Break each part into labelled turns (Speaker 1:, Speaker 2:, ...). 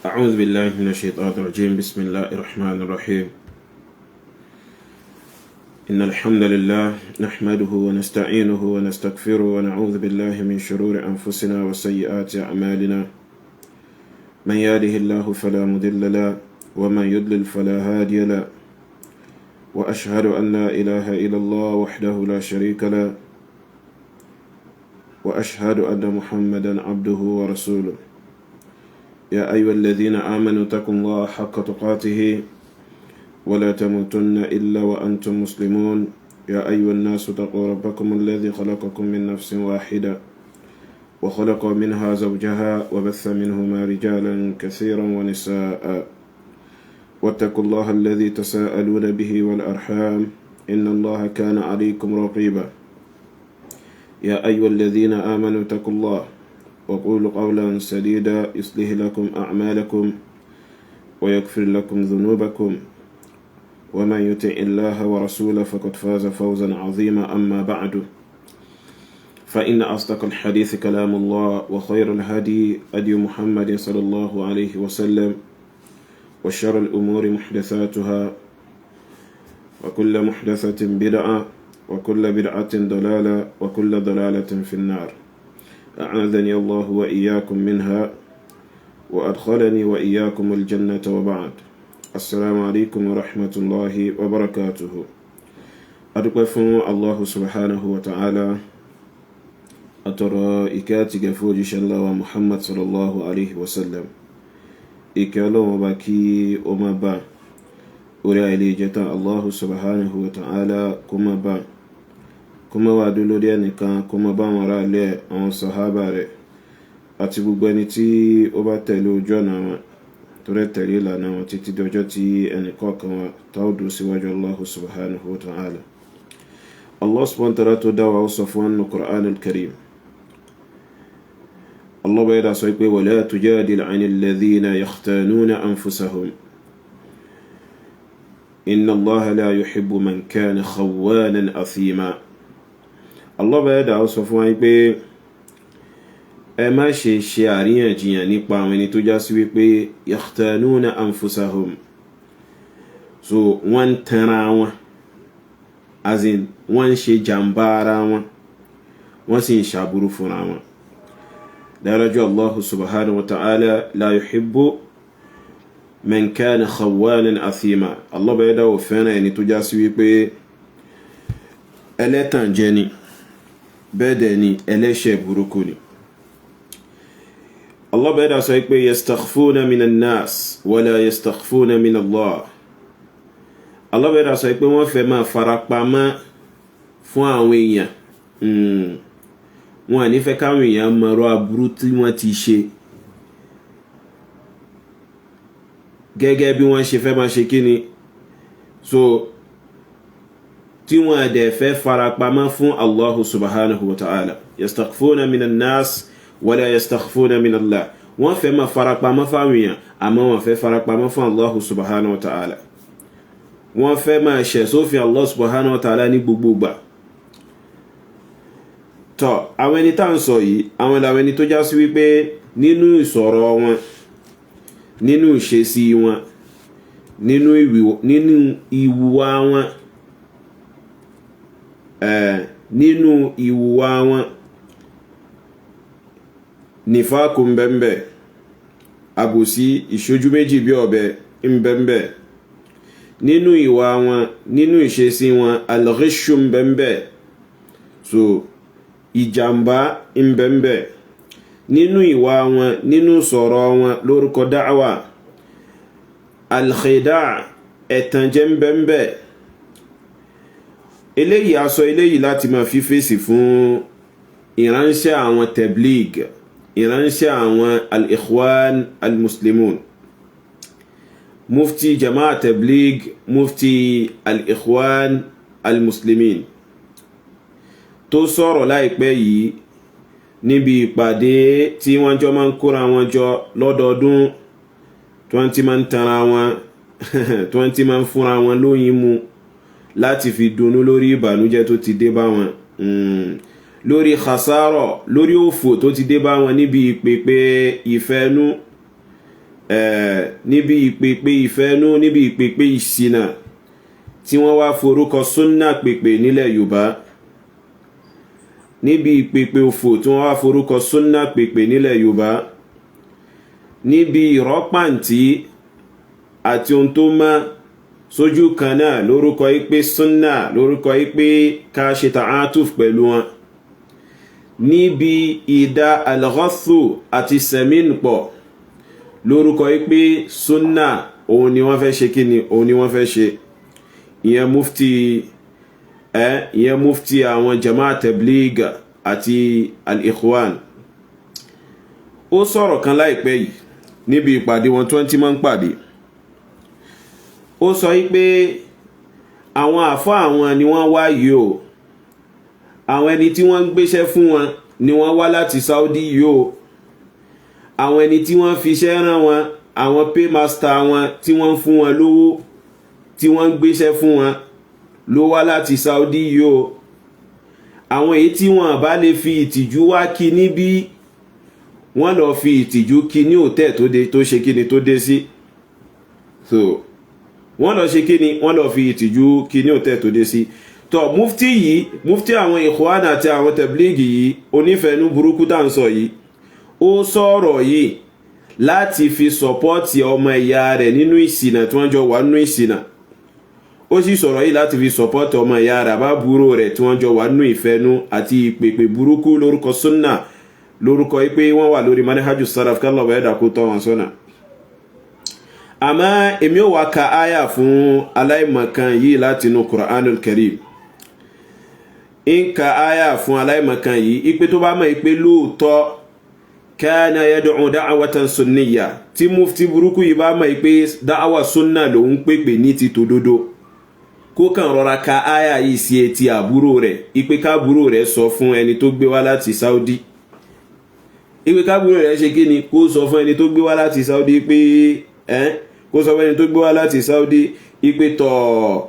Speaker 1: أعوذ بالله من الشيطان الرجيم. بسم الله الرحمن الرحيم. إن الحمد لله نحمده ونستعينه ونستغفره ونعوذ بالله من شرور أنفسنا وسيئات أعمالنا. من يهده الله فلا مضل له ومن يضلل فلا هادي له، وأشهد أن لا إله إلا الله وحده لا شريك له، وأشهد أن محمدا عبده ورسوله. يا أيها الذين آمنوا اتقوا الله حق تقاته ولا تموتن إلا وأنتم مسلمون. يا أيها الناس اتقوا ربكم الذي خلقكم من نفس واحدة وخلق منها زوجها وبث منهما رجالا كثيرا ونساء، واتقوا الله الذي تساءلون به والأرحام إن الله كان عليكم رقيبا. يا أيها الذين آمنوا اتقوا الله وقولوا قولا سديدا يصلح لكم أعمالكم ويغفر لكم ذنوبكم، ومن يطع الله ورسوله فقد فاز فوزا عظيما. أما بعد، فإن أصدق الحديث كلام الله، وخير الهدي هدي محمد صلى الله عليه وسلم، وشر الأمور محدثاتها، وكل محدثة بدعة، وكل بدعة ضلالة، وكل ضلالة في النار. أعاذني الله وإياكم منها، وأدخلني وإياكم الجنة. وبعد، السلام عليكم ورحمة الله وبركاته. Adúpẹ́ fún Allahu subhanahu wa ta'ala, àtọ̀rọ̀ ìkẹ́ àti gẹ̀ fún òjíṣẹ́ ńlá wa Muhammad sallallahu alaihi wasallam. Ìkẹ́ Ọlọ́run ọba kí ó máa bá, orí àìlè ìjẹta Allahu subhanahu wa ta'ala kó máa bá, kó má wà dúró lórí ẹnìkan, kó má bá àwọn ará ilé, àwọn sàhábà rẹ̀ àti gbogbo ẹni tí ó bá tẹ̀lé ojú ọ̀nà wọn, tó rẹ̀ tẹ̀lé ìlànà wọn títí dọjọ́ tí ẹnìkọ̀ọ̀kan wa tá ó dúró síwájú Allahu subhanahu wa ta'ala. Allah subhanahu wa ta'ala tó dá wa, ó sọ fún nínú Qur'an al-Karim. Allah bá yẹ́dà sọ pé wala tujadil 'anil ladhina yakhtanuna anfusahum inna Allaha la yuhibbu man kana khawwanan athima. Allah bá yẹ́dà ó sọ fún wa pé ẹ má ṣe ṣe àríyànjiyàn nípa àwọn ẹni tó já sí wípé yakhtanuna anfusahum, so wọ́n ń tanra wọn, as in wọ́n ń ṣe jàǹbá ara wọn, wọ́n sì ń ṣàbúrú fúnra wọn. Dárájú Allahu subhanahu wa ta'ala la yuhibbu man kana khawwanan athima. Allah bá yẹ́dà ò fẹ́ràn ẹni tó já sí wípé ẹlẹ́tànjẹ ni, bẹ́ẹ̀ dẹ̀ ni ẹlẹ́ṣẹ̀ burúkú ni. Allah bá yẹ́dà sọ pé yastakhfuna minan nas wala yastakhfuna min Allah. Allah bá yẹ́dà sọ pé wọ́n fẹ́ máa farapamọ́ fún àwọn èèyàn, wọn à ní fẹ́ káwọn èèyàn mọ̀rọ̀ aburú tí wọ́n ti ṣe, gẹ́gẹ́ bí wọ́n ṣe fẹ́ máa ṣe kí ni so tí wọ́n dẹ̀ fẹ́ farapamọ́ fún Allahu subhanahu wa ta'ala. Yastakhfuna minan nas wala yastakhfuna min Allah. Wọ́n fẹ́ máa farapamọ́ fáwọn èèyàn, àmọ́ wọ́n fẹ́ farapamọ́ fún Allahu subhanahu wa ta'ala. Wọ́n fẹ́ máa ṣẹ̀ sófin Allah subhanahu wa ta'ala ní gbogbo ìgbà. Tọ́ àwọn ẹni tá ń sọ yìí, àwọn làwọn ẹni tó já sí wípé nínú ìsọ̀rọ̀ wọn, nínú ìṣesí wọn, nínú ìwùwà wọn, nínú ìwùwà wọn, nífàkù ń bẹ́ńbẹ́, àbòsí, ìṣojú méjì bí ọ̀bẹ ń bẹ́ńbẹ́ nínú ìwà wọn, nínú ìṣesí wọn, al-ghishu ń bẹ́ńbẹ́, so ìjàmbá ń bẹ́ńbẹ́ nínú ìwà wọn, nínú sọ̀rọ̀ wọn lórúkọ dáwà, al-khida', ẹ̀tànjẹ ń bẹ́ńbẹ́. Eléyìí aṣọ eléyìí láti máa fi fèsì fún ìránṣẹ́ àwọn tabligh. Ìránṣẹ́ àwọn Al-Ikhwan Al-Muslimun, mufti Jama'a Tabligh, mufti Al-Ikhwan Al-Muslimin, tó sọ̀rọ̀ láìpẹ́ yìí níbi ìpàdé tí wọ́n jọ máa ń kóra wọn jọ lọ́dọọdún, tí wọ́n ti máa ń tanra wọn, tí wọ́n ti máa ń fúnra wọn lóyin mu láti fi dunnú lórí ìbànújẹ́ tó ti dé bá wọn, lórí khasarọ̀, lórí òfò tó ti dé bá wọn níbi ìpèpè ìfẹ́nú, níbi ìpèpè ìfẹ́nú, níbi ìpèpè ìṣìnà tí wọ́n wá forúkọ súnnà pèpè nílẹ̀ Yorùbá, níbi ìpèpè òfò tí wọ́n wá forúkọ súnnà pèpè nílẹ̀ Yorùbá, níbi ìrọ́pàǹtí àti ohun tó mọ́ sójú kan náà lórúkọ pé súnnà, lórúkọ pé ká ṣe ta'atuf pẹ̀lú wọn, níbi ìdá al-ghathu àti sẹ̀mìn pọ̀ lórúkọ pé súnnà òun ni wọ́n fẹ́ ṣe. Kí ni òun ni wọ́n fẹ́ ṣe? Ìyẹn mufti, ìyẹn mufti àwọn Jama'a Tabligh àti Al-Ikhwan, ó sọ̀rọ̀ kan láìpẹ́ yìí níbi ìpàdé wọn tí wọ́n ti máa ń pàdé. Ó sọ pé àwọn àfọ́ àwọn ni wọ́n wá yìí o, àwọn ẹni tí wọ́n ń gbéṣẹ́ fún wọn ni wọ́n wá láti Saudi yìí o, àwọn ẹni tí wọ́n fiṣẹ́ rán wọn, àwọn paymaster wọn tí wọ́n ń fún wọn lówó, tí wọ́n ń gbéṣẹ́ fún wọn ló wá láti Saudi yìí o. Àwọn èyí tí wọ́n bá lè fi ìtìjú wá kí níbí, wọ́n lọ fi ìtìjú kí ní hotel tó dé, tó ṣe kíni tó dé sí. So wọ́n lọ ṣe kíni, wọ́n lọ fi ìtìjú kí ní hotel tó dé sí. Tọ mufti yìí, mufti àwọn Ikhwan àti àwọn Tabligh yìí, onífẹ̀ẹ́nú burúkú tá à ń sọ yìí, ó sọ̀rọ̀ yìí láti fi support ọmọ ìyá rẹ̀ nínú ìṣìnà tí wọ́n jọ wà nínú ìṣìnà. Ó sì sọ̀rọ̀ yìí láti fi support ọmọ ìyá rẹ̀ àbábúrò rẹ̀ tí wọ́n jọ wà nínú ìfẹ́nú àti ìpèpè burúkú lórúkọ súnà, lórúkọ yìí pé wọ́n wà lórí manhaju salaf. Kálọ̀ bẹ́ẹ̀ dàkú tọ́ wọn sọ́nà. Àmọ́ èmi ò wá ka áyà fún aláìmọ̀kan yìí láti inú Qur'anul Karim. Ń ka áyà fún aláìmọ̀kan yìí ipe tó bá mọ̀ ipe lóòótọ́ kana yad'u da'watan sunniyya, tí mufti burúkú yìí bá mọ̀ pé da'wa sunna lòun pèpè ní ti tòdodo, kó kàn rọra ka áyà yìí sí etí àbúrò rẹ̀, ipe kábúrò rẹ̀ sọ fún ẹni tó gbé wá láti Saudi, ipe kábúrò rẹ̀ ṣe kí ni, kó sọ fún ẹni tó gbé wá láti Saudi pé ẹ́, kó sọ fún ẹni tó gbé wá láti Saudi ipe tọ̀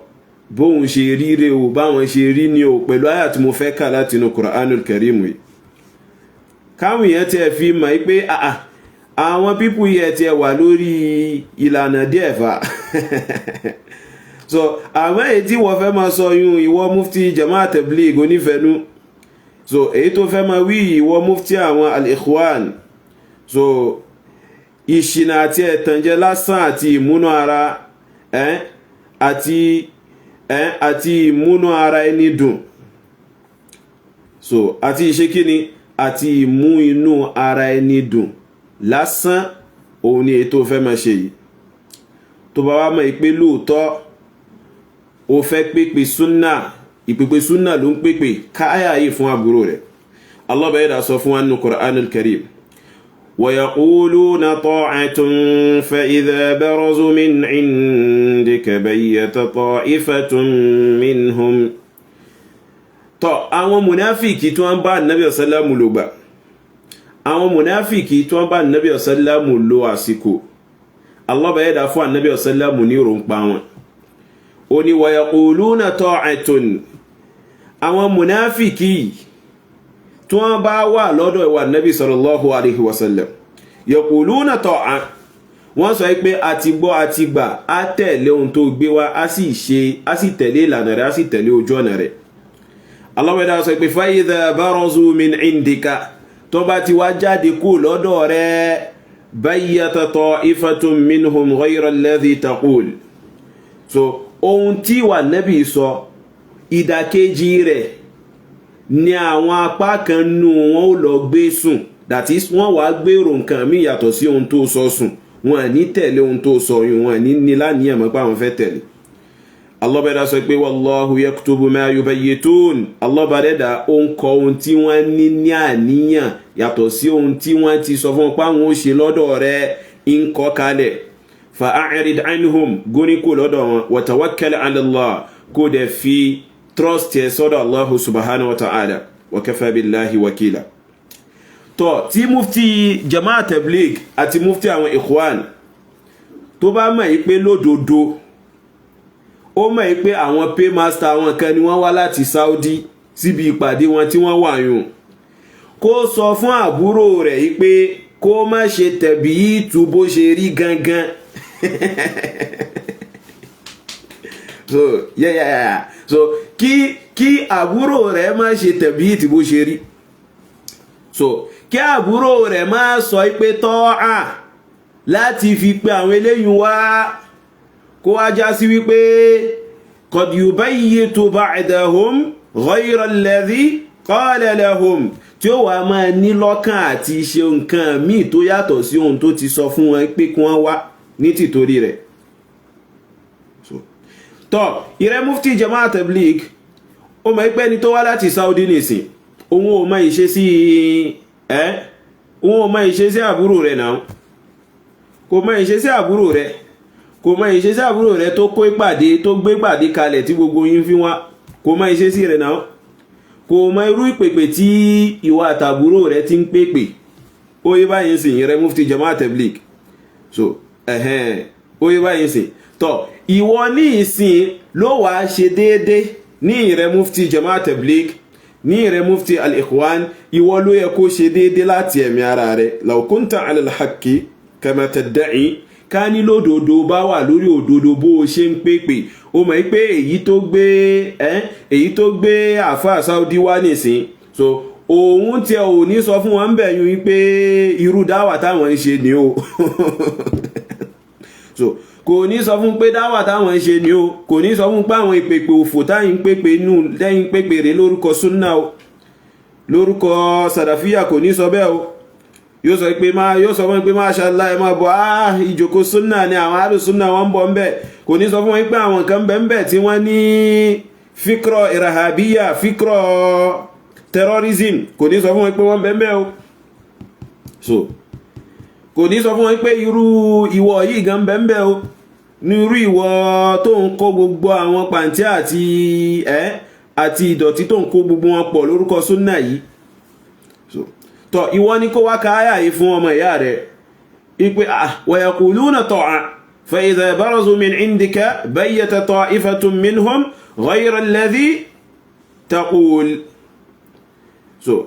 Speaker 1: bóun ṣe ríre o, báwọn ṣe rí ni o, pẹ̀lú àyà tí mo fẹ́ kà láti inú Qur'anul Karim yìí, káwọn èèyàn tiẹ̀ fi mọ̀ pé àwọn people yẹn tiẹ̀ wà lórí ìlànà díẹ̀ fà. So àwọn èyí tí wọ́n fẹ́ máa sọ yún, ìwọ mufti Jama'a Tabligh onífẹ̀ẹ́nu, so èyí tó fẹ́ máa wí, ìwọ mufti àwọn Al-Ikhwan, so ìṣìnà àti ẹ̀tànjẹ lásán àti ìmúnú ara àti ìmúnú ara ẹni dùn, so àti ìṣe kíni, àti ìmú inú ara ẹni dùn lásán, òun ni èyí tó fẹ́ máa ṣe yìí. Tó bá wá mọ̀ pé lóòótọ́ o fẹ́ pèpè súnà, ìpèpè súnà ló ń pèpè, káyà yìí fún àbúrò rẹ̀. Allah bá yẹ́dà sọ fún wa nínú Qur'anul Karim: ويقولون طاعة فإذا برزوا من عندك بيت طائفة منهم. Tọ́ àwọn mùnáfìkì tí wọ́n bá nàbí ọ̀sálàmù lò gbà, àwọn mùnáfìkì tí wọ́n bá nàbí ọ̀sálàmù lò àsìkò, Allah bá yẹ́dà fún ànábì ọ̀sálàmù ní òrùnpa wọn. Ó ní ويقولون طاعة. Àwọn mùnáfìkì tí wọ́n bá wà lọ́dọ̀ ìwà nàbí sallallahu alaihi wasallam, يقولون طاعة, wọ́n sọ pé a ti gbọ́, a ti gbà, á tẹ̀lé ohun tó gbé wá, á sì ṣe, á sì tẹ̀lé ìlànà rẹ̀, á sì tẹ̀lé ojú ọ̀nà rẹ̀. Allah sọ pé فإذا برزوا من عندك, tó bá ti wá jáde kú lọ́dọ̀ rẹ̀, بيت طائفة منهم غير الذي تقول. So ohun tí wà nẹ́bì sọ, ìdàkejì rẹ̀ ni àwọn apá kan nú wọn ó lọ gbé sùn. That is, wọ́n wàá gbèrò nǹkan míì yàtọ̀ sí ohun tó sọ sùn. Wọn ní tẹ̀lé ohun tó sọ yìí, wọn ní láníyàn mọ́ pé àwọn fẹ́ tẹ̀lé. Allah bá dá sọ pé wallahu yaktubu ma yubayyitun. Allah bá dẹ́dà ó ń kọ ohun tí wọ́n ní ní àníyàn yàtọ̀ sí ohun tí wọ́n ti sọ fún pa wọn ó ṣe lọ́dọ̀ rẹ̀, ń kọ kalẹ̀. Fa a'rid anhum, gúnrí kò lọ́dọ̀ wọn, wa tawakkal ala Allah, kó dẹ̀ fi trust ẹ sọ́dọ̀ Allahu subhanahu wa ta'ala, wa kafa billahi wakila. Tọ́ tí mufti Jamaat Tabligh àti mufti àwọn Ikhwan tó bá mọ̀ yí pé lódodo, ó mọ̀ yí pé àwọn paymaster wọn kan ni wọ́n wá láti Saudi síbi ìpàdé wọn tí wọ́n wà yùn, kó sọ fún àbúrò rẹ̀ yí pé kó má ṣe tẹ̀bí ìtú bó ṣe rí gangan. So yeah, yeah, yeah. So kí àbúrò rẹ̀ má ṣe tẹ̀bí ìtú bó ṣe rí. So kí àbúrò rẹ̀ má sọ pé tọ́ à láti fi pé àwọn eléyìn wá, kó wá já sí wípé qad yubayyitu ba'dahum ghayra alladhi qala lahum, tí ó wà máa ní lọ́kàn àti ṣe nǹkan míì tó yàtọ̀ sí ohun tó ti sọ fún wọn pé kí wọ́n wá ní tìtorí rẹ̀. Tọ́ ìrẹ́ mufti Jamaat Tabligh, ó mọ̀ pé ẹni tó wá láti Saudi nìsín, òun ò mọ ìṣesí ẹ́, òun ò mọ ìṣesí àbúrò rẹ̀ náà, kò mọ ìṣesí àbúrò rẹ̀, kò mọ ìṣesí àbúrò rẹ̀ tó kó ìpàdé, tó gbé ìpàdé kalẹ̀ tí gbogbo yín fi wá, kò mọ ìṣesí rẹ̀ náà, kò mọ irú ìpèpè tí ìwà àtàbúrò rẹ̀ ti ń pèpè. Ó yé báyìí sìn, ìrẹ́ mufti Jamaat Tabligh. So ẹ̀hẹ́n, ó yé báyìí sìn. Tọ́ ìwọ ní ìsìn ló wàá ṣe déédé ní ìrẹ́ mufti Jamaat Tabligh, ní ìrẹ́ mufti Al-Ikhwan, ìwọ ló yẹ kó ṣe déédé láti ẹ̀mí ara rẹ̀. Law kunta ala al-haqqi kama tadda'i, ká ní lódodo bá wà lórí òdodo bó o ṣe ń pèpè, ó mọ̀ pé èyí tó gbé ẹ́, èyí tó gbé àáfàá Saudi wá nìsín, so òun tiẹ̀ ò ní sọ fún wọn bẹ̀ yún pé irú dáwà táwọn ń ṣe ni o. So kò ní sọ fún pé dáwà táwọn ń ṣe ni o, kò ní sọ fún pé àwọn ìpèpè òfò táyìn ń pèpè nù lẹ́yìn pèpè rè lórúkọ súnà o, lórúkọ sàdàfíà, kò ní sọ bẹ́ẹ̀ o. Yóò sọ pé máa, yóò sọ fún pé masha Allah, ẹ máa bọ̀ á, ìjòkó súnà ni, àwọn àlù súnà wọn ń bọ̀ ń bẹ̀. Kò ní sọ fún wọn pé àwọn kan bẹ̀ ń bẹ̀ tí wọ́n ní fíkrọ̀ ìràhàbíyà, fíkrọ̀ terrorism, kò ní sọ fún wọn pé wọ́n bẹ̀ ń bẹ̀ o. So kò ní sọ fún wọn pé irú ìwọ yìí gan bẹ̀ ń bẹ̀ o, ní irú ìwọ tó ń kó gbogbo àwọn pàǹtí àti ẹ àti ìdọ̀tí tó ń kó gbogbo wọn pọ̀ lórúkọ súnà yìí. So tọ ìwọ ni kó wá ka áyà yìí fún ọmọ ìyá rẹ̀ ipe ah, wa yaquluna ta'a fa idha barazu min indika bayyata ta'ifatun minhum ghayra alladhi taqul. So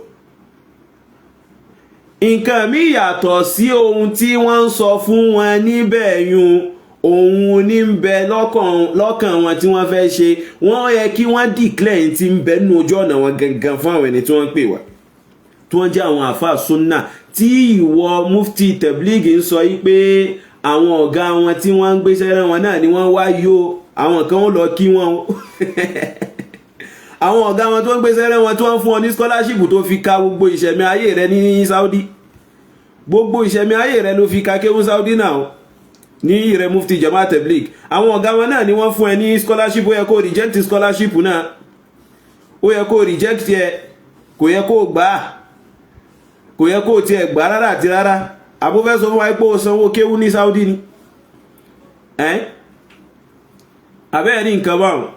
Speaker 1: nǹkan mi yàtọ̀ sí ohun tí wọ́n ń sọ fún wọn níbẹ̀ yun, òun ní ń bẹ lọ́kàn wọn tí wọ́n fẹ́ ṣe. Wọ́n yẹ kí wọ́n declare tí ń bẹ nínú ojú ọ̀nà wọn gangan fún àwọn ẹni tí wọ́n ń pè wá, tí wọ́n jẹ́ àwọn àfáà súnà tí ìwọ mufti Tabligh ń sọ yí pé àwọn ọ̀gá wọn tí wọ́n ń gbéṣẹ́ rán wọn náà ni wọ́n wá yó, àwọn kan ó lọ kí wọn o. Àwọn ọ̀gá wọn tí wọ́n ń gbéṣẹ́ rán wọn, tí wọ́n fún ọ ní scholarship tó fi ka gbogbo ìṣẹ̀mí ayé rẹ ní Saudi, gbogbo ìṣẹ̀mí ayé rẹ ló fi ka kéwú Saudi náà ní ìrẹ mufti Jamaat Tabligh. Àwọn ọ̀gá wọn náà ni wọ́n fún ẹ ní scholarship. Ó yẹ kó reject scholarship náà, ó yẹ kó reject ẹ, kò yẹ kó gbà á, kò yẹ kó tiẹ̀ gbà rárá àti rárá. Àbúfẹ́ sọ fún wa pé ó sanwó kéwú ní Saudi ni ẹ́ abẹ́ẹ̀ ní nǹkan báwọn.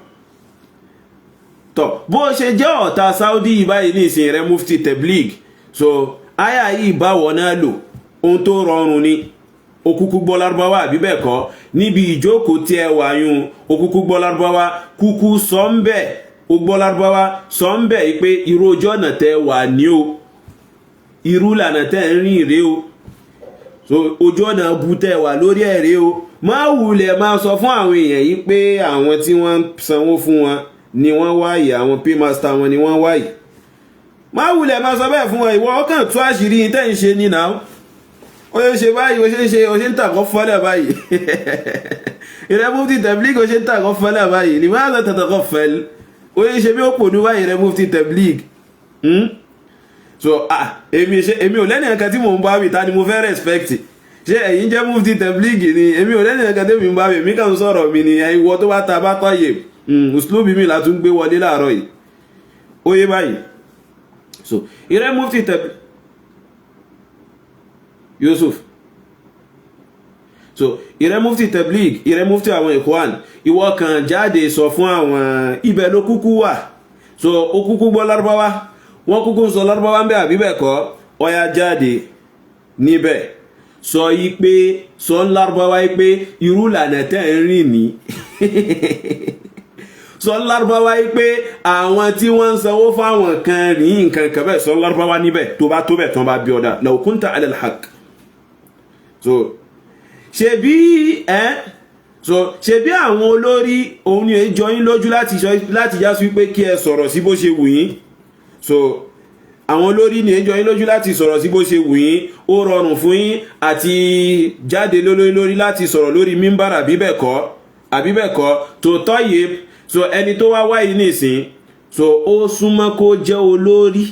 Speaker 1: Tọ́ bó ṣe jẹ́ ọ̀tá Saudi yìí báyìí ní ìsìn rẹ̀ mufti Tabligh, so àyà yìí báwọ̀ náà lò, ohun tó rọrùn ni. Òkúkú gbọ́ lárúbáwá, àbí bẹ́ẹ̀ kọ́? Níbi ìjókòó tí ẹ wà yún, òkúkú gbọ́ lárúbáwá, kúkú sọ ń bẹ̀, ó gbọ́ lárúbáwá, sọ ń bẹ̀ pé irú ojú ọ̀nà tẹ wà ní o, irú ìlànà tẹ ń rìn rèé o, so ojú ọ̀nà bu tẹ wà lórí ẹ̀ rèé o. Má wulẹ̀ máa sọ fún àwọn èèyàn yìí pé àwọn tí wọ́n sanwó fún wọn ni wọ́n wáyé, àwọn paymaster wọn ni wọ́n wáyé. Má wulẹ̀ máa sọ bẹ́ẹ̀ fún wọn. Ìwọ ọkàn tú àṣírí tẹ́ ń ṣe ní náà. Ó ṣe ń ṣe báyìí, ó ṣe ń ṣe, ó ṣe ń tàkọ́ fọ́lẹ̀ báyìí. Ìrẹ́ mufti Tabligh, ó ṣe ń tàkọ́ fọ́lẹ̀ báyìí. Ní máa tàkọ́ fẹ́l, ó ṣe ń ṣe bí ó pò ní báyìí, ìrẹ́ mufti Tabligh. So ah, èmi ṣe èmi ò lẹ́nu ẹ̀kan tí mò ń bá wí. Ta ni mo fẹ́ respect? Ṣé ẹ̀yin jẹ́ mufti Tabligh ni? Èmi ò lẹ́nu ẹ̀ka tẹ́mi ń bá mi, èmi kàn ń sọ̀rọ̀ mi ni. Ìwọ tó bá ta bá tọ́yè uslubi mi la tún gbé wọlé láàárọ̀ yìí. Ó yé báyìí. So ìrẹ́ mufti Tabligh Yusuf, so ìrẹ́ mufti Tabligh, ìrẹ́ mufti àwọn Ikhwan, ìwọ kan jáde sọ fún àwọn ibẹ̀ ló kúkú wà. So ó kúkú gbọ́ Lárúbáwá, wọ́n kúkú ń sọ Lárúbáwá ń bẹ, àbí bẹ́ẹ̀ kọ́? Ó yá, jáde níbẹ̀, sọ yí pé, sọ ń Lárúbáwá yí pé irú ìlànà tẹ́ ń rìn ní, sọ ń Lárúbáwá yí pé àwọn tí wọ́n ń sanwó fáwọn kan rí nǹkan kan bẹ́ẹ̀. Sọ ń Lárúbáwá níbẹ̀ tó bá tó bẹ̀ tán bá bí ọ̀dà law kunta ala al-haqq. So ṣebí ẹ́, so ṣebí àwọn olórí òun ni èjọ yín lójú láti láti já sí pé kí ẹ sọ̀rọ̀ sí bó ṣe wù yín. So àwọn olórí ní èjọ yín lójú láti sọ̀rọ̀ sí bó ṣe wù yín. Ó rọrùn fún yín àti jáde lórí lórí láti sọ̀rọ̀ lórí mímbàrà, àbí bẹ́ẹ̀ kọ́? Àbí bẹ́ẹ̀ kọ́? Tòótọ́ yìí. So ẹni tó wá wáyé nìsín, so ó súnmọ́ kó jẹ́ olórí,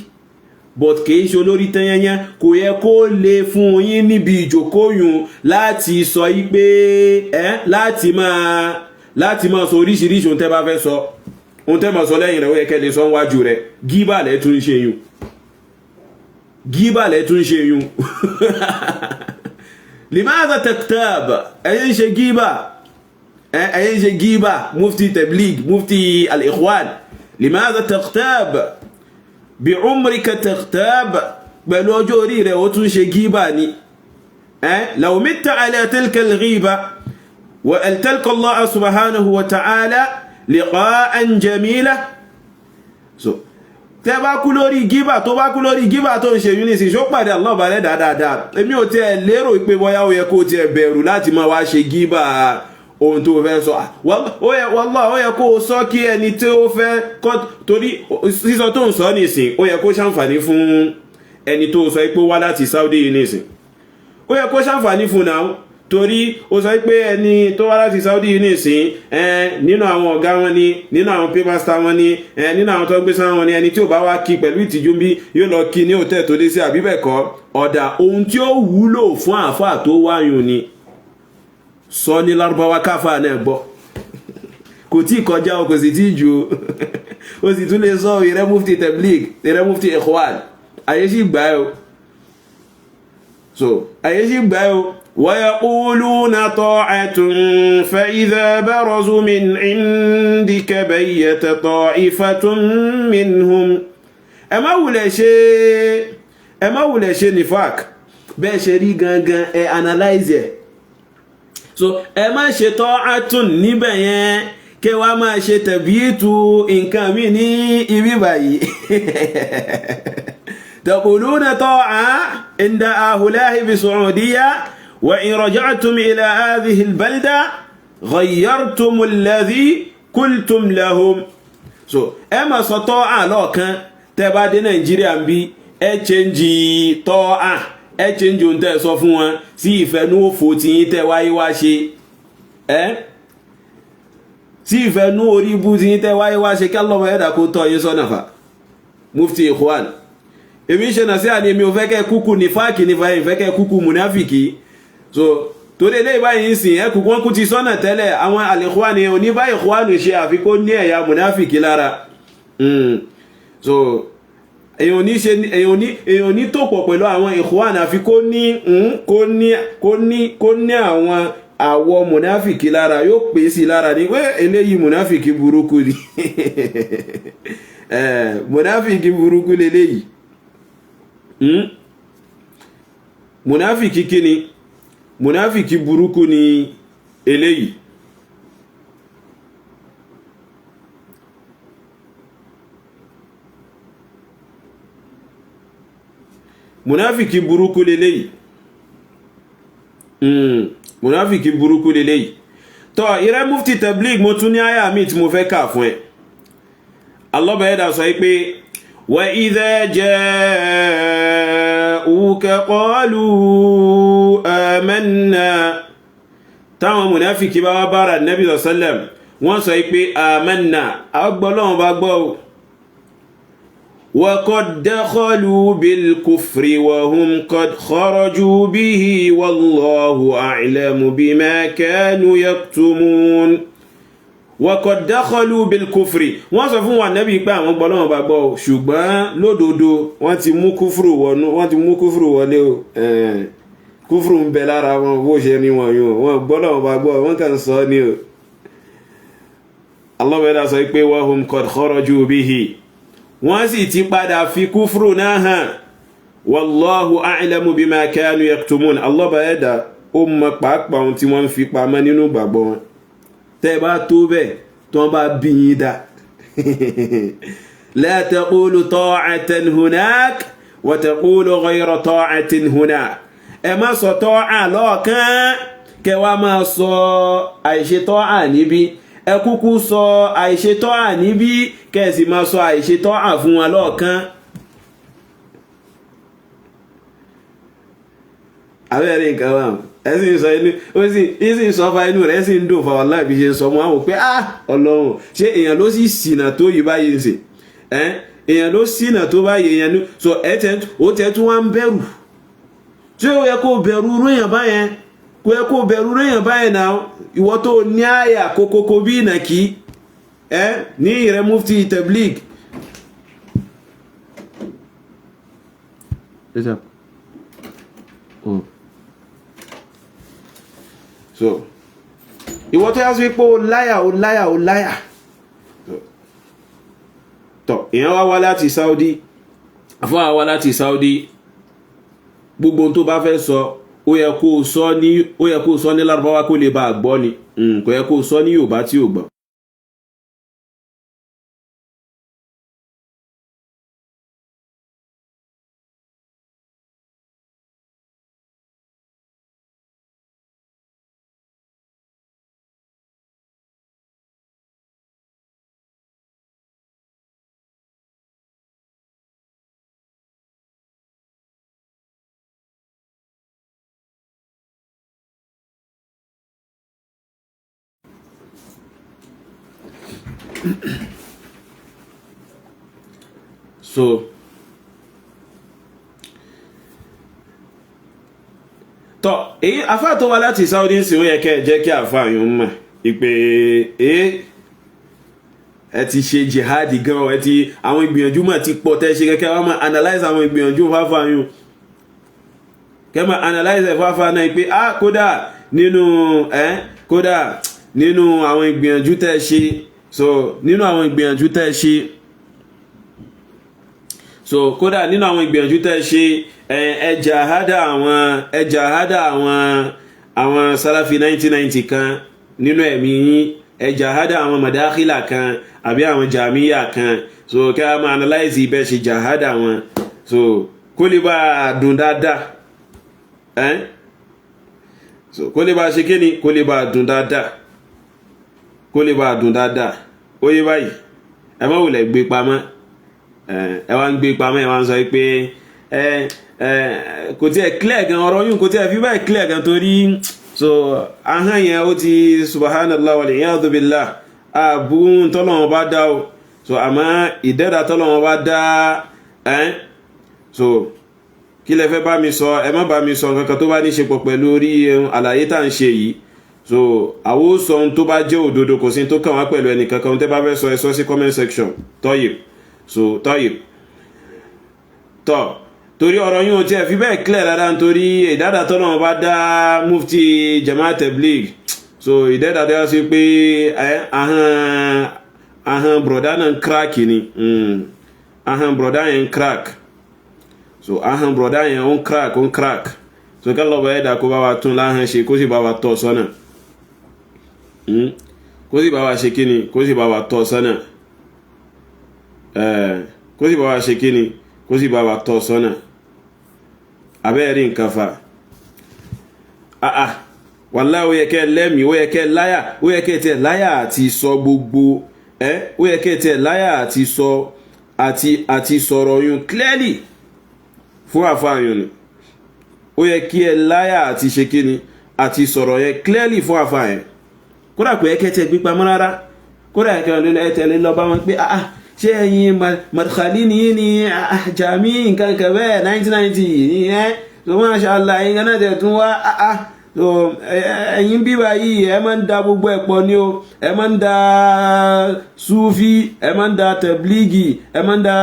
Speaker 1: but kìí ṣe olórí tẹ́yẹ́yẹ́. Kò yẹ kó lè fún yín níbi ìjókòóyùn láti sọ yí pé ẹ láti máa sọ oríṣiríṣi ohun tẹ́ bá fẹ́ sọ, ohun tẹ́ máa sọ lẹ́yìn rẹ̀. Ó yẹ kẹ́ lè sọ níwájú rẹ̀. Gíbà lẹ́ tún ṣe yùn, gíbà lẹ́ tún ṣe yùn. Limaza taktab? Ẹ̀yin ṣe gíbà, ẹ̀yin ṣe gíbà. Mufti Tabligh, mufti al-Ikhwan, limaza taktab bí umrika? Taktab pẹ̀lú ọjọ́ orí rẹ̀, ó tún ṣe gíbà ni. Law mitta ala tilka al-ghiba wa talqa Allah subhanahu wa ta'ala liqa'an jamila. So tẹ́ bá kú lórí gíbà, tó bá kú lórí gíbà tó ń ṣe yún nísìn, ṣó pàdé Allah balẹ̀ dáadáa? Èmi ò tiẹ̀ lérò pé bóyá ó yẹ kó tiẹ̀ bẹ̀rù láti máa wá ṣe gíbà. Ohun tó fẹ́ sọ, wallahi, ó yẹ kó o sọ kí ẹni tí ó fẹ́ kọ́, torí sísọ tó ń sọ nìsín, ó yẹ kó ṣàǹfààní fún ẹni tó sọ pé ó wá láti Saudi yìí nìsín. Ó yẹ kó ṣàǹfààní fún náà, torí ó sọ pé ẹni tó wá láti Saudi yìí nìsín, nínú àwọn ọ̀gá wọn ni, nínú àwọn paymaster wọn ni, nínú àwọn tó gbé sáwọn wọn ni. Ẹni tí ò bá wá kí pẹ̀lú ìtìjú bí yóò lọ kí ní hòtẹ́ẹ̀ tó dé sí, àbí bẹ́ẹ̀ kọ́? Ọ̀dà ohun tí ó wúlò fún àáfàá tó wáyùn ni, sọ ní Lárúbáwá káfà náà gbọ́. Kò tí kọjá o, kò sì tí jù o, o sì tún lè sọ. Ìrẹ́ mufti Tabligh, ìrẹ́ mufti Ikhwan, àyè sì gbà ẹ́ o. So àyè sì gbà ẹ́ o. ويقولون طاعة فإذا برزوا من عندك بيت طائفة منهم. Ẹ má wulẹ̀ ṣe nifak. Bẹ́ẹ̀ ṣe rí gangan, ẹ analyze ẹ̀. So ẹ má ṣe ta'atun níbẹ̀ yẹn, kí wàá máa ṣe tẹ̀bíìtù nǹkan mi ní ibi báyìí. تقولون طاعة عند هؤلاء بالسعودية، وإن رجعتم إلى هذه البلدة غيرتم الذي قلتم لهم. So ẹ máa sọ tọ́à lọ́ọ̀kan, tẹ́ bá dé Nàìjíríà ń bí, ẹ change tọ́à, ẹ change ohun tẹ́ ẹ sọ fún wọn sí ìfẹ́nú òfò tí yín tẹ́ wáyé wá ṣe, ẹ sí ìfẹ́nú orí ibú tí yín tẹ́ wáyé wá ṣe. Kí ọlọ́mọ ẹ̀dá kó tọ́ yín sọ́nà fà. Mufti Ikhwan, èmi ṣe nà sí àní, èmi ò fẹ́ kẹ́ kúkú ní fáàkì ní fàyè, ìfẹ́ kẹ́ kúkú mùnáfìkì. So torí eléyìí báyìí ń sìn, ẹkù wọn kú ti sọ́nà tẹ́lẹ̀. Àwọn al-Ikhwan ni oníbá Ikhwan ṣe, àfi kó ní ẹ̀yà mùnáfìkì lára. So èèyàn ní tó pọ̀ pẹ̀lú àwọn Ikhwan, àfi kó ní àwọn àwọ̀ mùnáfìkì lára, yóò pè sí lára ní pé eléyìí mùnáfìkì burúkú ni, mùnáfìkì burúkú leléyìí. Mùnáfìkì kíni? Mùnáfìkì burúkú ni eléyìí. Mùnáfìkì burúkú leléyìí. Mùnáfìkì burúkú leléyìí. Tọ́ ìrẹ́ mufti Tabligh, mo tún ní àyà mi tí mo fẹ́ kà fún ẹ. Allah bẹ̀rẹ̀ sọ pé وإذا جاءوك قالوا آمنا. Táwọn mùnáfìkì bá wá bára Nabi sallam, wọ́n sọ pé آمنا, àgbọ́ Ọlọ́run bá gbọ́ o. وقد دخلوا بالكفر وهم قد خرجوا به والله أعلم بما كانوا يكتمون. وقد دخلوا بالكفر, wọ́n sọ fún wa nẹ́bí pé àwọn gbọ́ lọ́wọ́ bá gbọ́, ṣùgbọ́n lódodo wọ́n ti mú kúfùrù wọnú, wọ́n ti mú kúfùrù wọlé o. Kúfùrù ń bẹ lára wọn bó ṣe ní wọn yóò wọ́n gbọ́ lọ́wọ́ bá gbọ́, wọ́n kàn sọ ní o. Allah bẹ̀rẹ̀ sọ pé وهم قد خرجوا به, wọ́n sì ti padà fi kúfùrù náà hàn. والله أعلم بما كانوا يكتمون. Allah bẹ̀rẹ̀ dà ó mọ pàápàá ohun tí wọ́n ń fi pamọ́ nínú ìgbàgbọ́ wọn. Tẹ́ bá tó bẹ́ẹ̀, tí wọ́n bá bí yín dá, لا تقول طاعة هناك وتقول غير طاعة هنا. Ẹ má sọ طاعة lọ́ọ̀kan, kẹ wá máa sọ àìṣe طاعة níbí. Ẹ kúkú sọ àìṣe طاعة níbí, kẹ́ ẹ sì máa sọ àìṣe طاعة fún wọn lọ́ọ̀kan. Abẹ́rẹ́ nǹkan wà, ẹ sì ń sọ inú, ó sì ń sọ fa, inú rẹ̀ sì ń dùn fa. Wàláhì, bí ṣe sọ mọ́ àwọn pé, ah, Ọlọ́run, ṣé èèyàn ló sì ṣìnà tó yìí báyìí ń sè ẹ́? Èèyàn ló ṣìnà tó báyìí, èèyàn ní so ẹ tẹ ó tẹ tún wá ń bẹ̀rù. Ṣé ó yẹ kó bẹ̀rù irú èèyàn báyẹn? Kò yẹ kó bẹ̀rù irú èèyàn báyẹn náà. Ìwọ tó ní àyà kókókó bí ìnàkí ẹ ní ìrẹ mufti tabligh. Oh. So ìwọ tó yá sí pé ó láyà, ó láyà, ó láyà tọ. Èèyàn wá wá láti Saudi, àfọwọ́ wá láti Saudi, gbogbo tó bá fẹ́ sọ, ó yẹ kó o sọ ní Lárúbáwá kó lè bá a gbọ́ ni. Kò yẹ kó o sọ ní Yorùbá tí ò gbọ́. So tọ, èyí afá tó wá láti Saudi ń sìn, ó yẹ kẹ́ ẹ jẹ́ kí àfá yìí mọ̀ ìpè é ẹ ti ṣe jihadi gan. Ẹ ti àwọn ìgbìyànjú mà ti pọ̀ tẹ́ ṣe kẹ́kẹ́ wọ́n máa analyze àwọn ìgbìyànjú fáfá yìí, kẹ́ máa analyze ẹ̀ fáfá náà pé, ah, kódà nínú ẹ, kódà nínú àwọn ìgbìyànjú tẹ́ ṣe, so nínú àwọn ìgbìyànjú tẹ́ ṣe, so kódà nínú àwọn ìgbìyànjú tẹ́ ṣe, ẹ jahada àwọn, ẹ jahada àwọn Salafi 1990 kan nínú ẹ̀mí yín, ẹ jahada àwọn madakhila kan àbí àwọn jamiya kan. So kí a máa analyze ibẹ̀ ṣe jahada wọn, so kó lè bá a dùn dáadáa ẹ́. So kó lè bá a ṣe kíni, kó lè bá a dùn dáadáa, kó lè bá a dùn dáadáa. Ó yé báyìí, ẹ má wulẹ̀ gbé pamọ́. Ẹ wá ń gbé pamọ́, ẹ wá ń sọ pé ẹ ẹ kò tiẹ̀ clear gan, ọ̀rọ̀ yìí kò tiẹ̀ fi bẹ́ẹ̀ clear gan, torí so ahọ́n yẹn ó ti, subhanallah wal iyadu billah, àbú tọ́lọ́wọ́n bá dá o. So àmọ́ ìdẹ́dà tọ́lọ́wọ́n bá dá ẹ́, so kí lẹ fẹ́ bá mi sọ? Ẹ má bá mi sọ nǹkan kan tó bá ní ṣe pọ̀ pẹ̀lú orí àlàyé tá à ń ṣe yìí. So àwọn ó sọ ohun tó bá jẹ́ òdodo, kò sí tó kàn wá pẹ̀lú ẹnì kankan. Tẹ́ bá fẹ́ sọ, ẹ sọ sí comment section. Tọ́yìb, so tọ́yìb tọ́, torí ọ̀rọ̀ yìí ò tiẹ̀ fi bẹ́ẹ̀ clear dáadáa, nítorí ìdádà tọ́lọ́wọ́n bá dá mufti Jamaat Tabligh. So ìdẹ́dà tó yà sí pé ahọ́n bùrọ̀dá náà ń crack ni, ahọ́n bùrọ̀dá yẹn ń crack. So ahọ́n bùrọ̀dá yẹn ó ń crack, ó ń crack. So ká lọ́bọ̀ ẹ̀dá kó bá wa tún láhọ́n ṣe, kó sì bá wa tọ́ sọ́nà, kó sì bá wa ṣe kíni, kó sì bá wa tọ́ sọ́nà, kó sì bá wa ṣe kíni, kó sì bá wa tọ́ sọ́nà. Abẹ́rẹ́ rí nǹkan fa. Ah ah, wàláhì, ó yẹ kẹ́ lẹ́mìí, ó yẹ kẹ́ láyà, ó yẹ kẹ́ tiẹ̀ láyà àti sọ gbogbo ẹ, ó yẹ kẹ́ tiẹ̀ láyà àti sọ àti sọ̀rọ̀ yun clearly fún àfààyàn ni. Ó yẹ kí ẹ láyà àti ṣe kíni, àti sọ̀rọ̀ yẹn clearly fún àfààyàn. Kódà kò yẹ kẹ́ tiẹ̀ gbé pamọ́ rárá. Kódà kẹ́ ẹ tẹ̀lé lọ bá wọn pé, ah ah. Ṣé ẹ̀yin madkhali ní ní jami nǹkan kan bẹ́ẹ̀ 1990 ẹ̀? So masha Allah, ẹ̀yin kan náà tẹ̀ tún wá. So ẹ̀yin bíbá yìí, ẹ máa ń da gbogbo ẹ̀ pọ̀ ni o. Ẹ máa ń da sufi, ẹ máa ń da tẹ̀blígì, ẹ máa ń da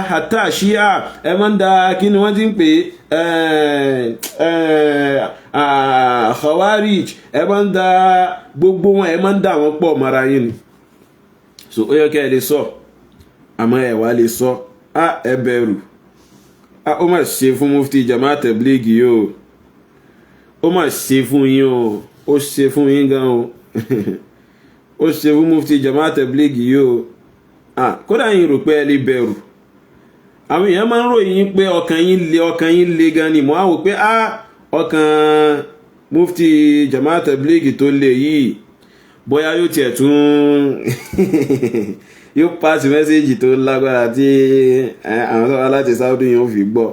Speaker 1: hatta shia, ẹ máa ń da kí ni wọ́n ti ń pè é, khawarij, ẹ máa ń da gbogbo wọn, ẹ máa ń da wọn pọ̀ mọ́ra yín ni. So ó yẹ kí ẹ lè sọ, àmọ́ ẹ wá lè sọ. Á ẹ bẹ̀rù. Á ó mà ṣe fún mufti Jamaat Tabligh yìí o. Ó mà ṣe fún yín o. Ó ṣe fún yín gan o. Ó ṣe fún mufti Jamaat Tabligh yìí o. Kódà yín rò pé ẹ lè bẹ̀rù. Àwọn èèyàn máa ń ròyìn yín pé ọkàn yín le, ọkàn yín le gan ni. Mo á wò pé ọkàn mufti Jamaat Tabligh tó le yìí, bóyá yóò tiẹ̀ tún yóò pass message tó lágbára tí àwọn tó wá láti Saudi yóò fi gbọ́.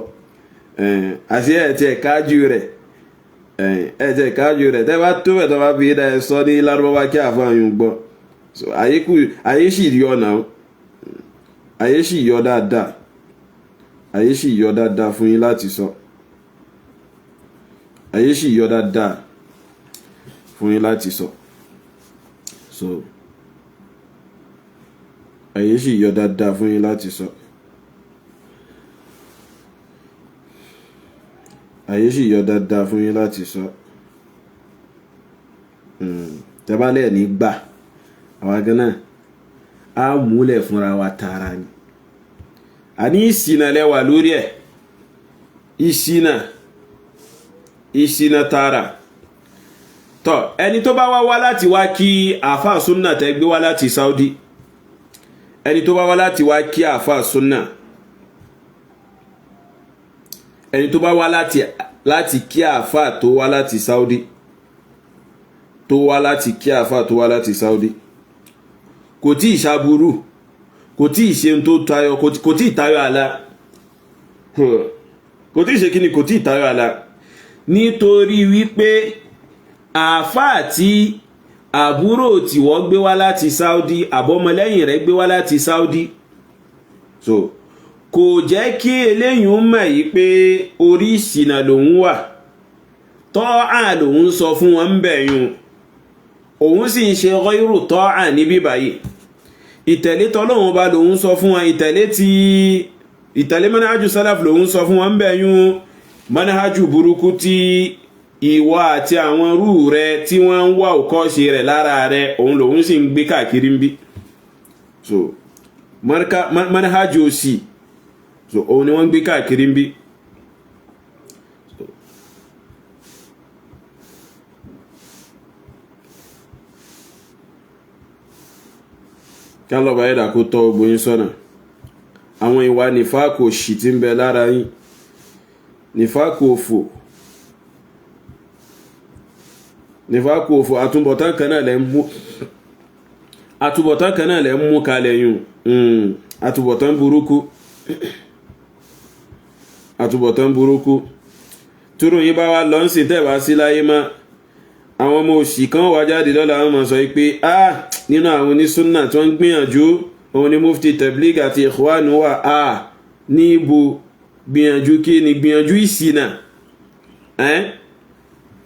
Speaker 1: Àti ẹ̀ tiẹ̀ kájú rẹ̀, ẹ̀ tiẹ̀ kájú rẹ̀. Tẹ́ bá tó bẹ̀, tó bá fi dá ẹ sọ ní Lárúbáwá kí àfọ̀hún gbọ́. So àyè kù, àyè sì yọ náà, àyè sì yọ dáadáa, àyè sì yọ dáadáa fún yín láti sọ. Àyè sì yọ dáadáa fún yín láti sọ. So àyè sì yọ dáadáa fún yín láti sọ. Àyè sì yọ dáadáa fún yín láti sọ. Tẹ́bálẹ̀ ní gbà, àwa gan náà á múlẹ̀ fúnra wa tààrà ni. Àní ìṣìnà lẹ́wà lórí ẹ̀, ìṣìnà, ìṣìnà tààrà. Tọ́ ẹni tó bá wá wá láti wá kí àáfàá súnà tẹ́ gbé wá láti Saudi, ẹni tó bá wá láti wá kí àáfàá súnà, ẹni tó bá wá láti kí àáfàá tó wá láti Saudi, tó wá láti kí àáfàá tó wá láti Saudi, kò tí ì ṣàbúrú, kò tí ì ṣe tó tayọ, kò tí ì tayọ àlà, kò tí ì ṣe kíni, kò tí ì tayọ àlà, nítorí wípé àáfàá tí àbúrò tí wọ́n gbé wá láti Saudi, àbọ́mọlẹ́yìn rẹ̀ gbé wá láti Saudi, so kò jẹ́ kí eléyìí mọ̀ yìí pé orí ìṣìnà lòun wà. Tọ́à lòun sọ fún wọn ń bẹ̀yùn, òun sì ń ṣe ghayru tọ́à níbí báyìí. Ìtẹ̀lé tọ́lọ́hun bá lòun sọ fún wọn, ìtẹ̀lé tí ìtẹ̀lé manhaju salaf lòun sọ fún wọn ń bẹ̀yùn. Manhaju burúkú tí ìwọ àti àwọn rú rẹ tí wọ́n ń wá òkọ́ṣe rẹ̀ lára rẹ, òun lòun sì ń gbé káàkiri ń bí. So manhaju òsì, so òun ni wọ́n ń gbé káàkiri ń bí. Kí Allah bá yẹ́dà kó tọ́ gbogbo yín sọ́nà. Àwọn ìwà nífàkù òṣì tí ń bẹ lára yín, nífàkù òfò, nífàkù òfò, àtúbọ̀tán kan náà lẹ́ ń mú, àtúbọ̀tán kan náà lẹ́ ń mú kalẹ̀ yùn. Àtúbọ̀tán burúkú, àtúbọ̀tán burúkú. Túrò yín bá wá lọ ń sìn, tẹ́ wá sí láyé mọ́, àwọn ọmọ òṣì kan wá jáde lọ́la, wọn máa sọ pé ah, nínú àwọn onísúnnà tí wọ́n ń gbìyànjú, òun ni mufti Tabligh àti Ikhwan wà. Ah, ní ibo gbìyànjú? Kí ni gbìyànjú? Ìṣìnà,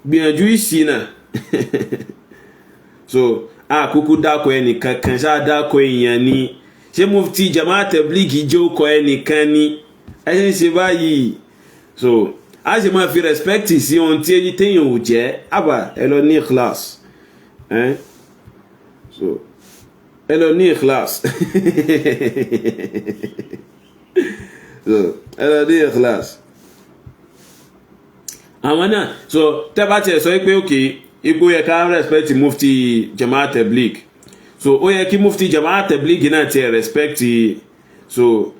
Speaker 1: gbìyànjú ìṣìnà. So àkókò dákọ̀ ẹnìkan kan ṣáà, dákọ̀ èèyàn ni. Ṣé mufti Jamaat Tabligh jẹ́ ó kọ ẹnìkan ni? Ẹ ṣe ń ṣe báyìí, so a ṣe máa fi respect sí ohun tí téèyàn ò jẹ́. Àbà ẹ lọ ní ikhlas eh? So ẹ lọ ní ikhlas. So ẹ lọ ní ikhlas. Àwọn náà, so tẹ́ bá tiẹ̀ sọ pé òkè ipò yẹ ká respect mufti Jamaat Tabligh, so ó yẹ kí mufti Jamaat Tabligh náà tiẹ̀ respect. So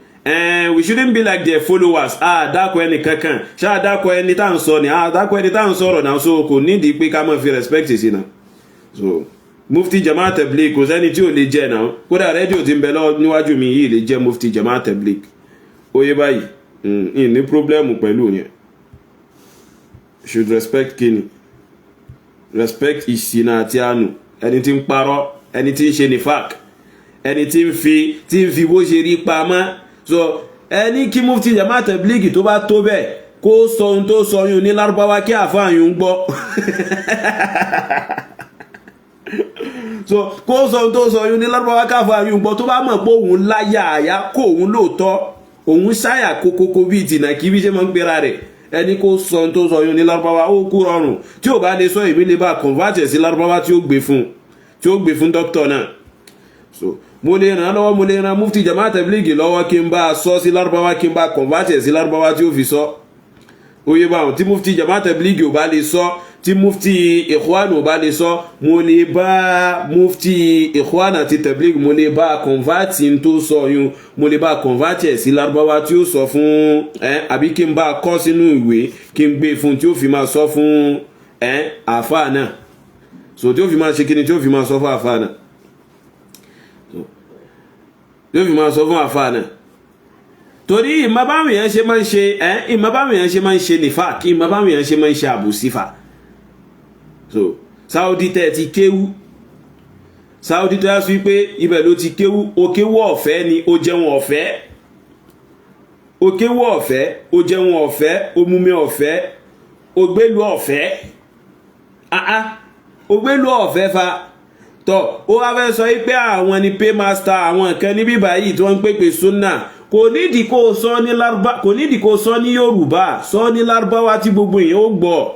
Speaker 1: we shouldn't be like their followers. Ah, dákọ̀ ẹni kankan ṣáà, dákọ̀ ẹni tá à ń sọ ni, ah, dákọ̀ ẹni tá à ń sọ̀rọ̀ náà. So kò nídìí pé ká máa fi respect sí náà. So mufti Jamaat Tabligh, kò sẹ́ni tí ò lè jẹ́ náà. Kódà rédíò tí ń bẹ lọ́wọ́ níwájú mi yìí lè jẹ́ mufti Jamaat Tabligh. Ó yé báyìí, ní problem pẹ̀lú yẹn. Should respect kini? Respect ìṣìnà àti àánú, ẹni tí ń parọ́, ẹni tí ń ṣe nifak, Ẹni tí ń fi bó ṣe rí pamọ́. So ẹni kí mufti Jamaat Tablighi tó bá tó bẹ́ẹ̀, kó sọ ohun tó sọ yún ní Lárúbáwá kí àfáà yún gbọ́. So kó sọ ohun tó sọ yún ní Lárúbáwá kí àfáà yún gbọ́, tó bá mọ̀ pé òun láyà àyà kó òun lóòótọ́, òun ṣáyà kókókó bíi tìǹà kí bí ṣe máa ń pera rẹ̀. Ẹni kó sọ ohun tó sọ yún ní Lárúbáwá, ó kú rọrùn. Tí ò bá lè sọ, èmi lè bá convert sí Lárúbáwá tí ó gbé fún dókítà náà. So mo lè ràn án lọ́wọ́, mo lè ràn mufti Jamaat Tablighi lọ́wọ́ kí n bá a sọ sí Lárúbáwá, kí n bá convert sí Lárúbáwá tí ó fi sọ. Oye báwọn tí mufti Jamaat Tablighi ò bá lè sọ, tí mufti Ikhwan ò bá lè sọ, mo lè bá mufti Ikhwan àti Tablighi, mo lè bá convert tó sọ yun, mo lè bá convert ẹ̀ sí Lárúbáwá tí ó sọ fún ẹ, àbí kí n bá kọ sínú ìwé, kí n gbé fún tí ó fi máa sọ fún ẹ àáfàá náà. So tí ó fi máa ṣe kíni, tí ó fi máa sọ fún àáfàá náà, tí ó fi máa sọ fún àáfàá náà. Torí ìmọ̀ báwọn èèyàn ṣe máa ń ṣe ẹ́, ìmọ̀ báwọn èèyàn ṣe máa ń ṣe nìfà, kí ìmọ̀ báwọn èèyàn ṣe máa ń ṣe àbòsífà. So Saudi tẹ́ ti kéwú, Saudi tó yá sí pé ibẹ̀ ló ti kéwú, o kéwú ọ̀fẹ́ ni, o jẹun ọ̀fẹ́, o kéwú ọ̀fẹ́, o jẹun ọ̀fẹ́, o mumi ọ̀fẹ́, o gbélu ọ̀fẹ́, ah, o gbélu ọ̀fẹ́ fa. Tọ́ ó wá fẹ́ sọ pé àwọn ni paymaster àwọn nǹkan níbí báyìí tí wọ́n ń pèpè súnà. Kò nídìí kó sọ ní Lárúbá, kò nídìí kó sọ ní Yorùbá, sọ ní Lárúbáwá tí gbogbo èèyàn ó gbọ́.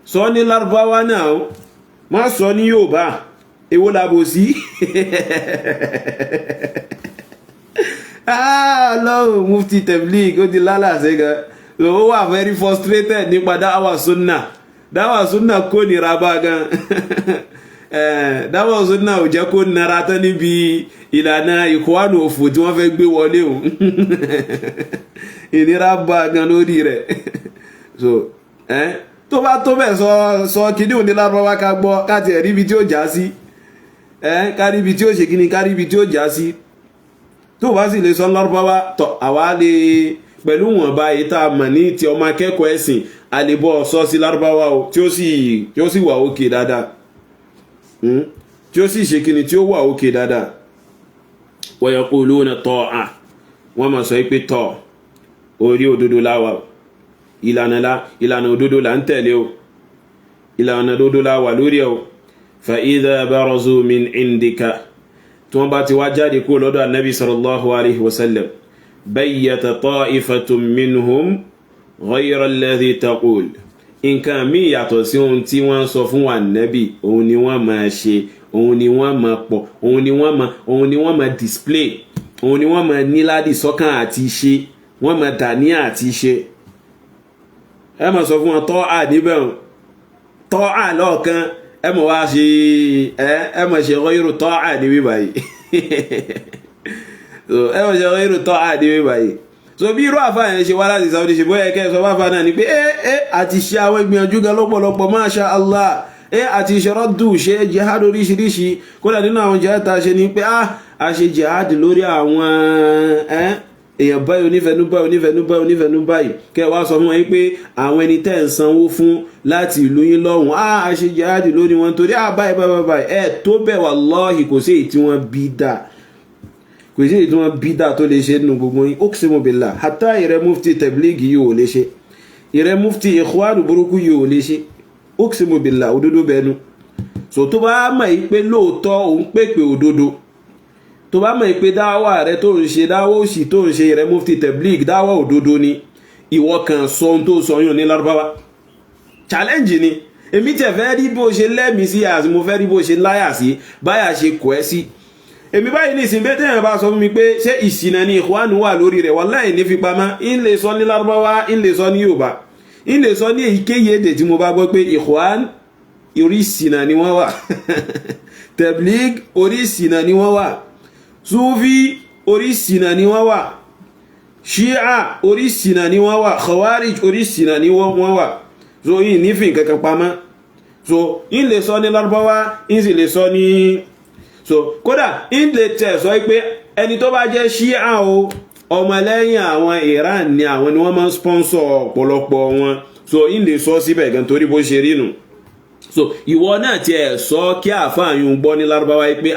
Speaker 1: Sọ ní Lárúbáwá náà, má sọ ní Yorùbá. Èwo làbò sí? Ọlọ́run, mufti Tabligh ó ti lálàsẹ́ gan. Ó wà very frustrated nípa dáwà súnà. Dáwà súnà kò nira bá gan. Dáwà súnà ò jẹ́ kó nara tán níbi ìlànà ìkọ́wánu òfò tí wọ́n fẹ́ gbé wọlé o. Ìnira bá gan lórí rẹ̀. So tó bá tó bẹ̀, sọ sọ kíní òní Lárúbáwá ká gbọ́, ká tiẹ̀ rí ibi tí ó já sí, ká rí ibi tí ó ṣe kíní, ká rí ibi tí ó já sí. Tó bá sì lè sọ Lárúbáwá, tọ̀, àwa lè pẹ̀lú wọ̀nba èyí tá a mọ̀ ní ti ọmọ akẹ́kọ̀ọ́ ẹ̀sìn, a lè bọ́ sọ sí Lárúbáwá o, tí ó sì wà òkè dáadáa, tí ó sì ṣe kíni, tí ó wà òkè dáadáa. Wa yaquluna ta'a, wọ́n máa sọ pé tọ̀, orí òdodo láwà, ìlànà la ìlànà òdodo là ń tẹ̀lé o, ìlànà òdodo la wà lórí ẹ̀ o. Fa idha barazu min indika, tí wọ́n bá ti wá jáde kúrò lọ́dọ̀ Annabi sallallahu alaihi wasallam, bayyata ta'ifatun minhum ghayra alladhi taqul, nǹkan míì yàtọ̀ sí ohun tí wọ́n sọ fún wa nẹ́bì, òun ni wọ́n máa ṣe, òun ni wọ́n máa pọ̀, òun ni wọ́n máa display, òun ni wọ́n máa níládì sọ́kàn àti ṣe, wọ́n máa dàní àti ṣe. Ẹ máa sọ fún wọn tọ́ à níbẹ̀ tọ́ à lọ́ọ̀kan, ẹ mọ̀ wá ṣe, ẹ mọ̀ ṣe ghayru tọ́ à níbí báyìí. Ẹ mọ̀ ṣe ghayru tọ́ à níbí báyìí. So bí irú àfa yẹn ṣe wá láti Saudi ṣe, bóyá kẹ́ ẹ sọ fáfá náà ni pé ẹ àti ṣe àwọn ìgbìyànjú gan lọ́pọ̀lọpọ̀, masha Allah, ẹ àti ṣe rọ́dù, ṣe jihad oríṣiríṣi. Kódà nínú àwọn jihad tá a ṣe ni pé a ṣe jihad lórí àwọn èèyàn báyìí, onífẹ̀ẹ́nú báyìí, onífẹ̀ẹ́nú báyìí, onífẹ̀ẹ́nú báyìí. Kẹ́ ẹ wá sọ fún wọn pé àwọn ẹni tẹ́ ń sanwó fún láti ìlú yín lọ́hùn, a ṣe jihad lórí wọn torí báyìí báyìí báyìí. Ẹ tó bẹ̀, wallahi, kò sí èyí tí wọ́n bí dà, kò sí èyí tí wọ́n bí dà tó lè ṣe nínú gbogbo yín. Uqsimu billah, hatta ìrẹ mufti Tablighi yìí ò lè ṣe, ìrẹ mufti Ikhwan burúkú yìí ò lè ṣe. Uqsimu billah, òdodo bẹnu. So tó bá mọ̀ yìí pé lóòótọ́ òun pèpè òdodo, tó bá mọ̀ pé dáwà rẹ tó ń ṣe, dáwà òsì tó ń ṣe, rẹ mufti Tabligh, dáwà òdodo ni, ìwọ kan sọ ohun tó sọ yàn ní Lárúbáwá. Challenge ni. Èmi tẹ̀ fẹ́ rí bó ṣe lẹ́mìí sí, àti mo fẹ́ rí bó ṣe láyà sí, báyà ṣe kọ́ ẹ́ sí. Èmi báyìí ní ìsìn bẹ́ẹ̀, tẹ́yàn bá sọ fún mi pé ṣé ìṣìnà ni Ikhwanu wà lórí rẹ̀, wallahi ní fi pamọ́, ń lè sọ ní Lárúbáwá, ń lè sọ ní Yorùbá, ń lè sọ ní èyíkéyìí èdè tí mo bá gbọ́ pé Ikhwan, orí ìṣìnà ni wọ́n wà, Tabligh, orí ìṣìnà ni wọ́n wà, Sufi, orí ìṣìnà ni wọ́n wà, Shia, orí ìṣìnà ni wọ́n wà, Khawarij, orí ìṣìnà ni wọ́n wà. So yìí nífìn kankan pamọ́. So ń lè sọ ní Lárúbáwá, ń sì lè sọ ní, so kódà ń lè tẹ̀ sọ pé ẹni tó bá jẹ́ Shia o, ọmọlẹ́yìn àwọn Iran ni, àwọn ni wọ́n máa ń sponsor ọ̀pọ̀lọpọ̀ wọn. So ń lè sọ síbẹ̀ gan torí bó ṣe rí nù. So ìwọ náà tiẹ̀ sọ kí àfààyàn gbọ́ ní Lárúbáwá yìí pé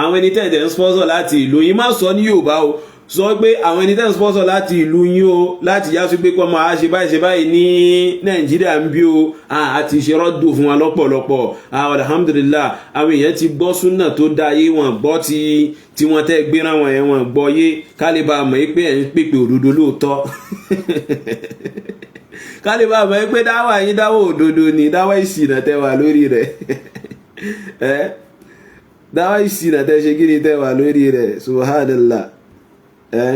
Speaker 1: àwọn ẹni tẹ̀tẹ̀ ń sponsor láti ìlú yín, má sọ ní Yorùbá o, sọ pé àwọn ẹni tẹ̀ ń sponsor láti ìlú yín o, láti yá sí pé kọ́ máa ṣe báyìí ṣe báyìí ní Nàìjíríà ń bí o, a ti ṣe rọ́dù fún wa lọ́pọ̀lọpọ̀. Alhamdulillah, àwọn èèyàn ti gbọ́ súnà tó dá yé wọn gbọ́ tí wọ́n tẹ́ gbéra wọn yẹn wọn gbọ́ yé, kálíbà mọ̀ pé ẹ̀ ń pèpè òdodo lóòótọ́, kálíbà mọ̀ pé dáwà yín dáwà òdodo ni, dáwà ìṣìnà tẹ́ wà lórí rẹ̀, ẹ́ dáwà ìṣìnà tẹ́ ṣe kí ni tẹ́ wà lórí rẹ̀. Subhanallah. Ẹ́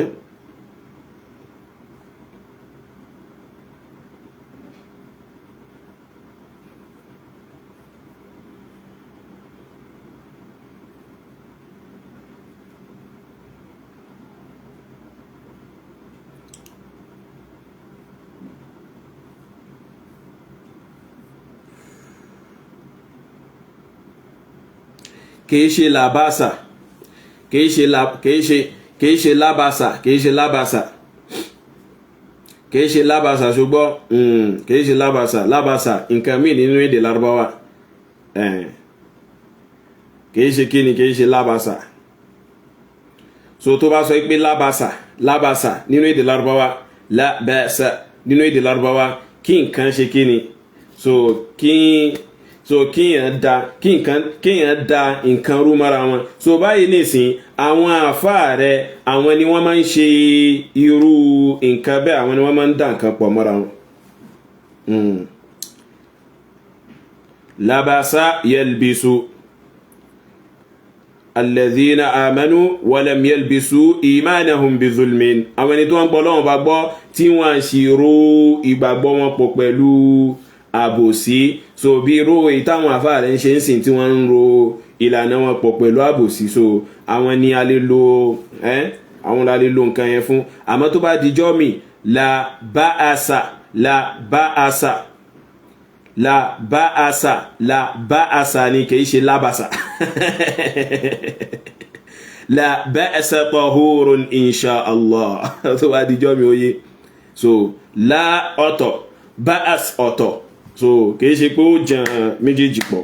Speaker 1: kìí ṣe làbàṣà, kìí ṣe la kìí ṣe kìí ṣe lábàṣà, kìí ṣe lábàṣà, kìí ṣe lábàṣà, ṣùgbọ́n kìí ṣe lábàṣà. Lábàṣà nǹkan míì nínú èdè Lárúbáwá. Kìí ṣe kíni, kìí ṣe lábàṣà. So tó bá sọ pé lábàṣà, lábàṣà nínú èdè Lárúbáwá, lábàṣà nínú èdè Lárúbáwá, kí nǹkan ṣe kíni, so kíyàn da kí nǹkan, kíyàn da nǹkan rú mọ́ra wọn. So báyìí nìsín, àwọn àáfàá rẹ, àwọn ni wọ́n máa ń ṣe irú nǹkan bẹ́ẹ̀, àwọn ni wọ́n máa ń dà nǹkan pọ̀ mọ́ra wọn. Labasa yalbisu alladhina amanu walam yalbisu imanahum bizulmin. Àwọn ẹni tó ń gbọ́ lọ́wọ́ bá gbọ́ tí wọ́n sì ro ìgbàgbọ́ wọn pọ̀ pẹ̀lú àbòsí. So bí irú èyí táwọn àfáà rẹ̀ ń ṣe ń sìn tí wọ́n ń ro ìlànà wọn pọ̀ pẹ̀lú àbòsí, so àwọn ni a lè lo àwọn la lè lo nǹkan yẹn fún. Àmọ́ tó bá dijọ́ mi, la bá àṣà, la bá àṣà, la bá àṣà, la bá àṣà ni, kì í ṣe lábàṣà. La ba'sa tahurun insha Allah. Tó bá dijọ́ mi, ó yé. So la ọ̀tọ̀, ba'as ọ̀tọ̀, so kìí ṣe pé ó jàn méjèèjì pọ̀,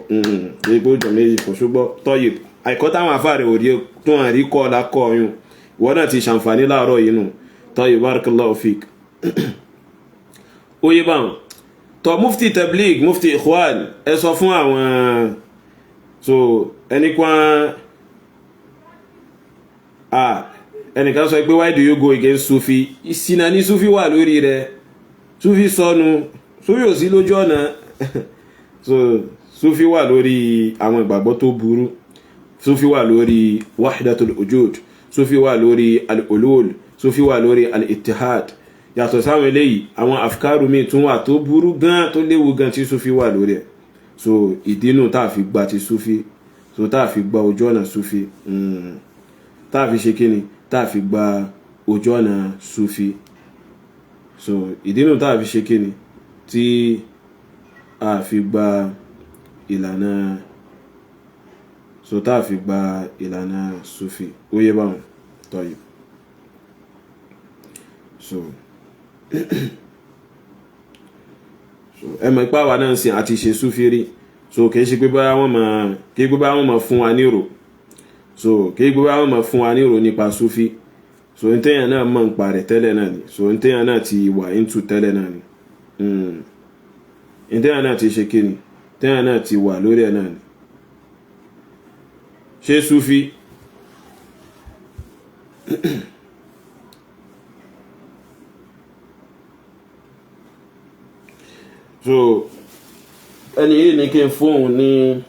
Speaker 1: kìí ṣe pé ó jàn méjèèjì pọ̀. Ṣùgbọ́n tọ́yì àìkọ́ táwọn afáàrẹ̀ òrí tó hàn rí kọ́ ọ̀la kọ́ ọyún, ìwọ náà ti ṣàǹfààní láàárọ̀ yìí nù. Tọ́yì, barakallahu fik. Ó yé báwọn tọ́. Mufti tabligh, mufti ikhwan, ẹ sọ fún àwọn, so ẹnì kan, ah, ẹnìkan sọ pé, "Why do you go against Sufi?" Ìsìnà ní Sufi wà lórí rẹ̀. Sufi sọnù, Sufi ò sí lójú ọ̀nà. So Sufi wà lórí àwọn ìgbàgbọ́ tó burú. Sufi wà lórí wahdatul wujud, Sufi wà lórí al-hulul, Sufi wà lórí al-ittihad. Yàtọ̀ sáwọn eléyìí, àwọn afkaru míì tún wà tó burú gan, tó léwu gan, tí Sufi wà lórí ẹ̀. So ìdínú tá a fi gba ti Sufi, so tá a fi gba ojú ọ̀nà Sufi, tá a fi ṣe kíni, tá a fi gba ojú ọ̀nà Sufi. So ìdínú tá a fi ṣe kíni, tí a fi gba ìlànà, so tá a fi gba ìlànà Sufi. Ó yé báwọn. Tọ́yì, so ẹ mọ̀ ipá wa náà ń sìn àti ṣe Sufi rí. So kì í ṣe pé báyà wọ́n máa, kì í pé báyà wọ́n máa fún wa nírò, so kì í pé báyà wọ́n máa fún wa nírò nípa Sufi. So n téèyàn náà mọ̀ nípa rẹ̀ tẹ́lẹ̀ náà ni, so n téèyàn náà ti wà into tẹ́lẹ̀ náà ni, n téèyàn náà ti ṣe kíni, téèyàn náà ti wà lórí ẹ̀ náà ni. Ṣé Sufi? So ẹni yìí ní kí n fóun ní,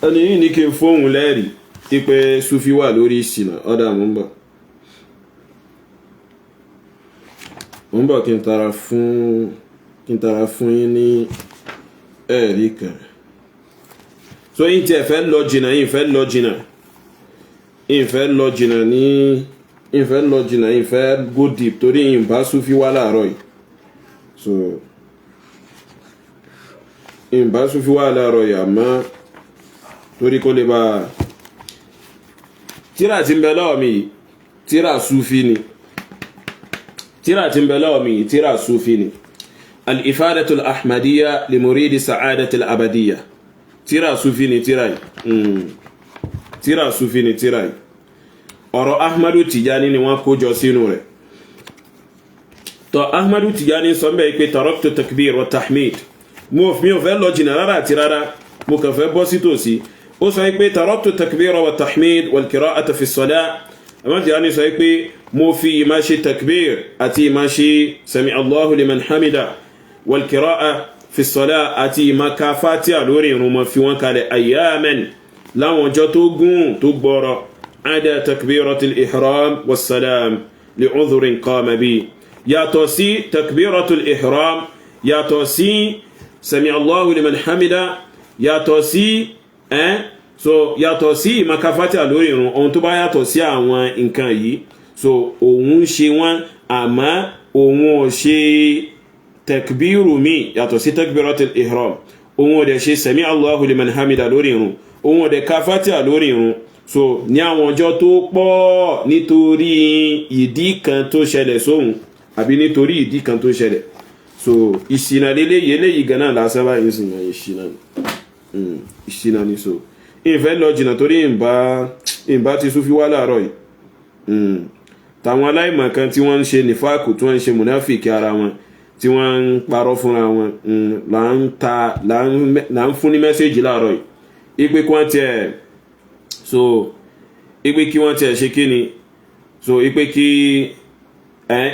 Speaker 1: ẹni yìí ní kí n fóun lẹ́rìí pípẹ́ Sufi wà lórí ìṣìnà. Ọ̀dà, mò ń bọ̀, mò ń bọ̀, kí n tara fún yín ní ẹ̀rí kan. So yín tí ẹ fẹ́ lọ jìnnà, yín fẹ́ lọ jìnnà, yín fẹ́ lọ jìnnà ní, yín fẹ́ lọ jìnnà, yín fẹ́ go deep, torí yín bá Sufi wá láàárọ̀ yìí. So yín bá Sufi wá láàárọ̀ yìí, àmọ́ torí kó lè bá tíra tí ń bẹ lọ́wọ́ mi yìí, tíra Sufi ni. Tíra tí ń bẹ lọ́wọ́ mi yìí, tíra Sufi ni. Al-Ifadatul Ahmadiyya li muridi sa'adatil abadiyya. Tíra sufi ni tíra yìí. Tíra sufi ni tíra yìí. Ọ̀rọ̀ Ahmadu Tijani ni wọ́n kó jọ sínú rẹ̀. Tọ́ Ahmadu Tijani sọ mbẹ́ pé taraktu takbir wa tahmid. Mi ò fẹ́ lọ jìnnà rárá àti rárá, mo kàn fẹ́ bọ́ sí tòsí. Ó sọ pé taraktu takbir wa tahmid wal qira'ata fi salah. Ahmadu Tijani sọ pé mo fi ìmá ṣe takbir àti ìmá ṣe sami Allahu liman hamida wal qira'a fi salah àti ìmá ka Fatiha lórí irun, mo fi wọ́n kalẹ̀ ayyaman láwọn ọjọ́ tó gùn tó gbọ́rọ̀ ada takbiratul ihram wassalam li udhrin qama bi. Yàtọ̀ sí takbiratul ihram, yàtọ̀ sí sami Allahu liman hamida, yàtọ̀ sí so yàtọ̀ sí ìmá ka Fatiha lórí irun, ohun tó bá yàtọ̀ sí àwọn nǹkan yìí, so òun ṣe wọ́n, àmọ́ òun ò ṣe takbiru mi yàtọ̀ sí takbiratul ihram, òun ò dẹ̀ ṣe sami Allahu liman hamida lórí irun, òun ò dẹ̀ ka Fatiha lórí irun. So ní àwọn ọjọ́ tó pọ̀ nítorí ìdí kan tó ṣẹlẹ̀ sóhun àbí nítorí ìdí kan tó ṣẹlẹ̀. So ìṣìnà lélẹ́yìí, eléyìí gan náà lásán báyìí ń sìn ìṣìnà ìṣìnà ni. So ìfẹ́ lọ jìnnà torí ìbá ti súnfí wá láàárọ̀ yìí. Tàwọn aláìmọ̀ kan tí wọ́n ń ṣe nífàkù, tí wọ́n ń ṣe mùnáfìkì ara wọn, tí wọ́n ń parọ́ fúnra wọn, là ń fún ní mẹ́sẹ̀jì láàárọ̀ yìí ipe kí wọ́n tiẹ̀, so ipe kí wọ́n tiẹ̀ ṣe kí ni, so ipe kí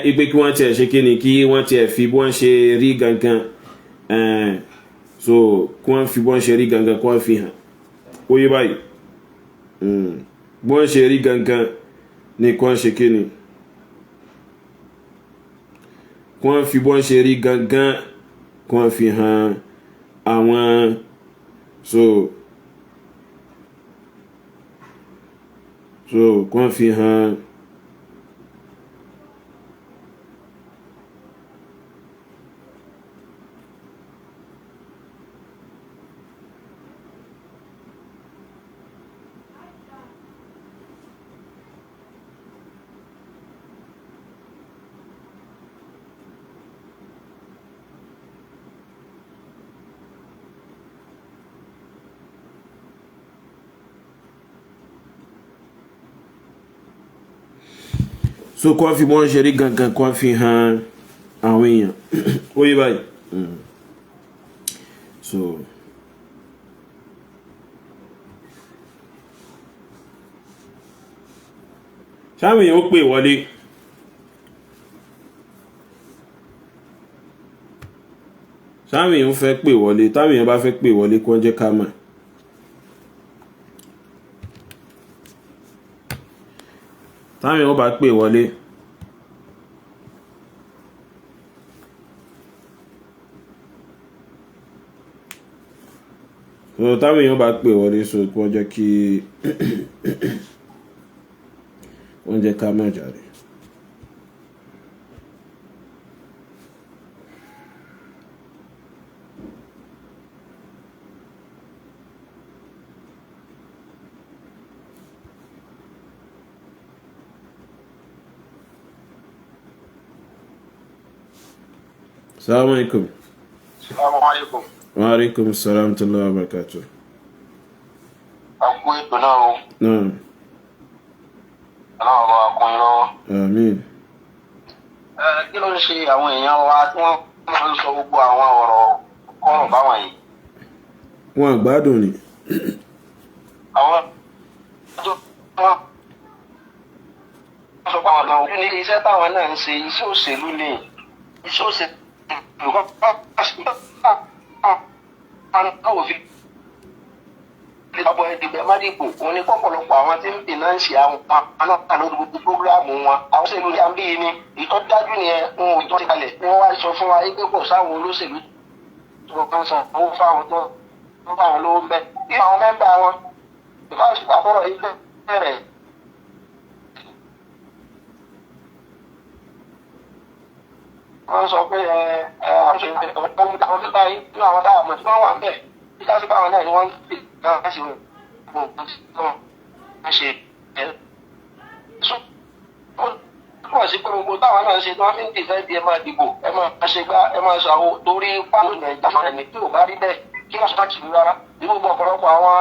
Speaker 1: ipe kí wọ́n tiẹ̀ ṣe kí ni, kí wọ́n tiẹ̀ fi bí wọ́n ṣe rí gangan, so kí wọ́n fi bí wọ́n ṣe rí gangan kí wọ́n fi hàn. Ó yé báyìí, bí wọ́n ṣe rí gangan ni kí wọ́n ṣe kí ni, kí wọ́n fi bí wọ́n ṣe rí gangan kí wọ́n fi hàn àwọn. So kí wọ́n fi hàn so kí wọ́n fi bọ́n ṣe rí gangan kí wọ́n fi hàn àwọn èèyàn. Ó yé báyìí. So sáwọn èèyàn ó pè wọlé. Sáwọn èèyàn fẹ́ pè wọlé, táwọn èèyàn bá fẹ́ pè wọlé kí wọ́n jẹ́ ká mọ̀. Táwọn èèyàn bá pè wọlé. So táwọn èèyàn bá pè wọlé, so kí wọ́n jẹ́ kí wọ́n jẹ́ ká mọ̀ jàre. Assalamu alaikum.
Speaker 2: Assalamu alaikum.
Speaker 1: Wa alaikum assalam wa rahmatullahi wa barakatuh.
Speaker 2: A kú ètò náà o.
Speaker 1: Naam.
Speaker 2: Ọlọ́run bá wa kún yín lọ́wọ́.
Speaker 1: Àmín.
Speaker 2: Kí ló ń ṣe àwọn èèyàn wa tí wọ́n máa ń sọ gbogbo àwọn ọ̀rọ̀ kọ́rọ̀ báwọn yìí?
Speaker 1: Wọ́n gbádùn ni.
Speaker 2: Àwọn tó wọ́n sọ pé àwọn kan ní iṣẹ́ táwọn náà ń ṣe iṣẹ́ òṣèlú ni, iṣẹ́ òṣèlú ọ̀pọ̀ ìdìbò má dìbò òun ni pọ̀pọ̀lọpọ̀ àwọn tí ń fìnáǹsì àwọn náà lórí gbogbo prógráàmù wọn. Àwọn òṣèlú ní àbí ni ìtọ́ dájú ni ẹ ń ò ìtọ́ ti kalẹ̀. Wọ́n wá sọ fún wa pé kò sáwọn olóṣèlú tó ń san owó fáwọn tó ń fáwọn lówó ń bẹ. Bí àwọn mẹ́mbà wọn ìfáwọ́sí àkọ́rọ̀ yìí bẹ̀rẹ̀. Wọ́n sọ pé àwọn tó bá yín nínú àwọn táwọn ọmọ tí wọ́n wà ń bẹ̀ bí báwọn náà ni wọ́n ń pè náà sí wọn ṣe ẹ̀ Túmọ̀ sí pé gbogbo táwọn náà ń ṣe tí wọ́n fi ń dìfẹ́ di ẹ máa dìbò, ẹ máa ṣe gbá, ẹ máa ṣàwo, torí pálọ̀ Nàìjíríà ẹni tí ò bá rí bẹ́ẹ̀ kí wọ́n ṣáà kiri rárá. Bí gbogbo ọ̀pọ̀lọpọ̀ àwọn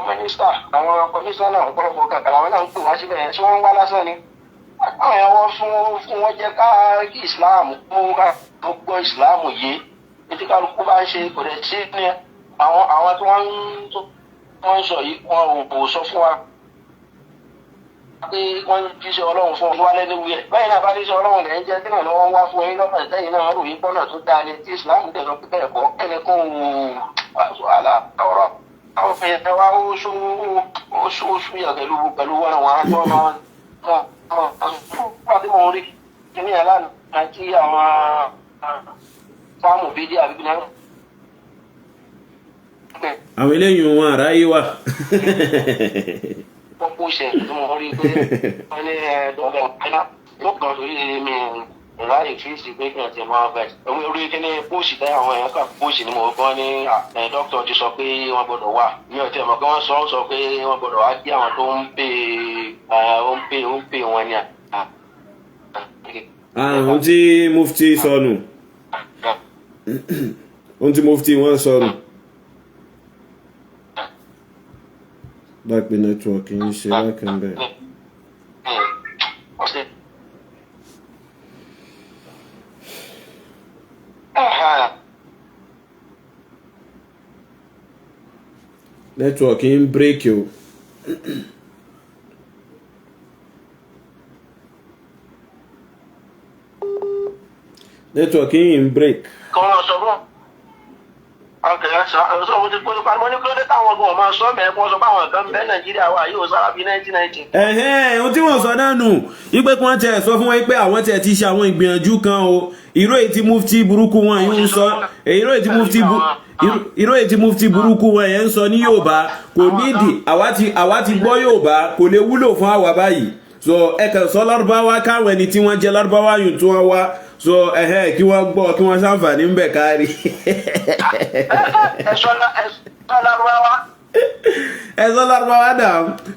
Speaker 2: mínísítà, àwọn kọmíṣánná, ọ̀pọ̀lọpọ̀ kàkà làwọn náà ń pè wá síbẹ̀ yẹn, tí wọ́n ń wá lásán ni. Àwọn èèyàn wọ́n fún wọn jẹ́ ká kí Islam kó ká gbọ́ Islam yé. Etí kálukú bá ń ṣe kò dẹ̀ sí ní àwọn tí wọ́n ń sọ yìí, wọn ò sọ fún wa pé wọ́n ń jíṣẹ́ Ọlọ́run fún wa lẹ́nu wíyẹ̀. Báyìí náà bá jíṣẹ́ Ọlọ́run lẹ́yìn jẹ́ sínú lọ́wọ́ ń wá fún yín lọ́pàá ìtẹ́yìn náà rò yín pọ́nà tó dáa ni tí Islam dẹ̀ sọ pé bẹ́ẹ̀ kọ́ ẹnì kan ò àlà ọ̀rọ̀ àwọn èèyàn wa ó sú ó sú ó sú yà pẹ̀lú pẹ̀lú wọn àwọn àjọ máa wọ́n tí mo rí kíní ẹ̀ lánàá tí àwọn fáàmù bídí àbí náà.
Speaker 1: Àwọn eléyìí wọn àráyé wà.
Speaker 2: Wọ́n kó ṣe tí mo rí pé wọ́n ní ẹ̀ẹ́dọ̀gbọ̀n ọ̀pẹ́lá lọ́kàn lórí mi ìráyè fíìsì pé kí n ti máa bẹ̀. Orí kíní póòsì tẹ́ àwọn èèyàn kan póòsì ni mo gbọ́ ní dókítà ti sọ pé wọ́n gbọ́dọ̀ wà. Mi ò tiẹ̀ mọ̀ pé wọ́n sọ pé wọ́n gbọ́dọ̀ wá kí àwọn tó ń pè ó ń pè ó ń pè wọn ni.
Speaker 1: Ohun tí mufti sọnù, ohun tí mufti wọn sọnù. Dápẹ́ nẹ́tíwọ̀kì ń ṣe bákan bẹ́ẹ̀. Nẹ́tíwọ̀kì ń bírèkì o. Nẹ́tíwọ̀kì ń bírèkì.
Speaker 2: Kọ́ sọ fún ọkẹ́ sọ mo ti pé mo ní kí ló dé táwọn ọgbọ̀n máa sọ mẹ́rin kó sọ pé àwọn kan bẹ́ẹ̀ Nàìjíríà wà yóò sára bí 1990.
Speaker 1: Ẹ̀hẹ́n, ohun tí wọ́n sọ náà nù wípé kí wọ́n tiẹ̀ sọ fún wọn pé àwọn tiẹ̀ ti ṣe àwọn ìgbìyànjú kan o. Ìró èyí tí mufti burúkú wọn yìí ń sọ, ìró èyí tí mufti burúkú wọn yẹn ń sọ ní Yorùbá kò nídìí, àwa ti gbọ́ Yorùbá kò lè wúlò fún àwa báyìí. So ẹ kàn sọ Lárúbáwá káwọn ẹni tí wọ́n jẹ́ Lárúbáwá yìí tí wọ́n wá so ẹ̀hẹ́ kí wọ́n gbọ́ kí wọ́n ṣàǹfààní ń bẹ̀ kárí.
Speaker 2: Ẹ sọ Lárúbáwá.
Speaker 1: Ẹ sọ Lárúbáwá dà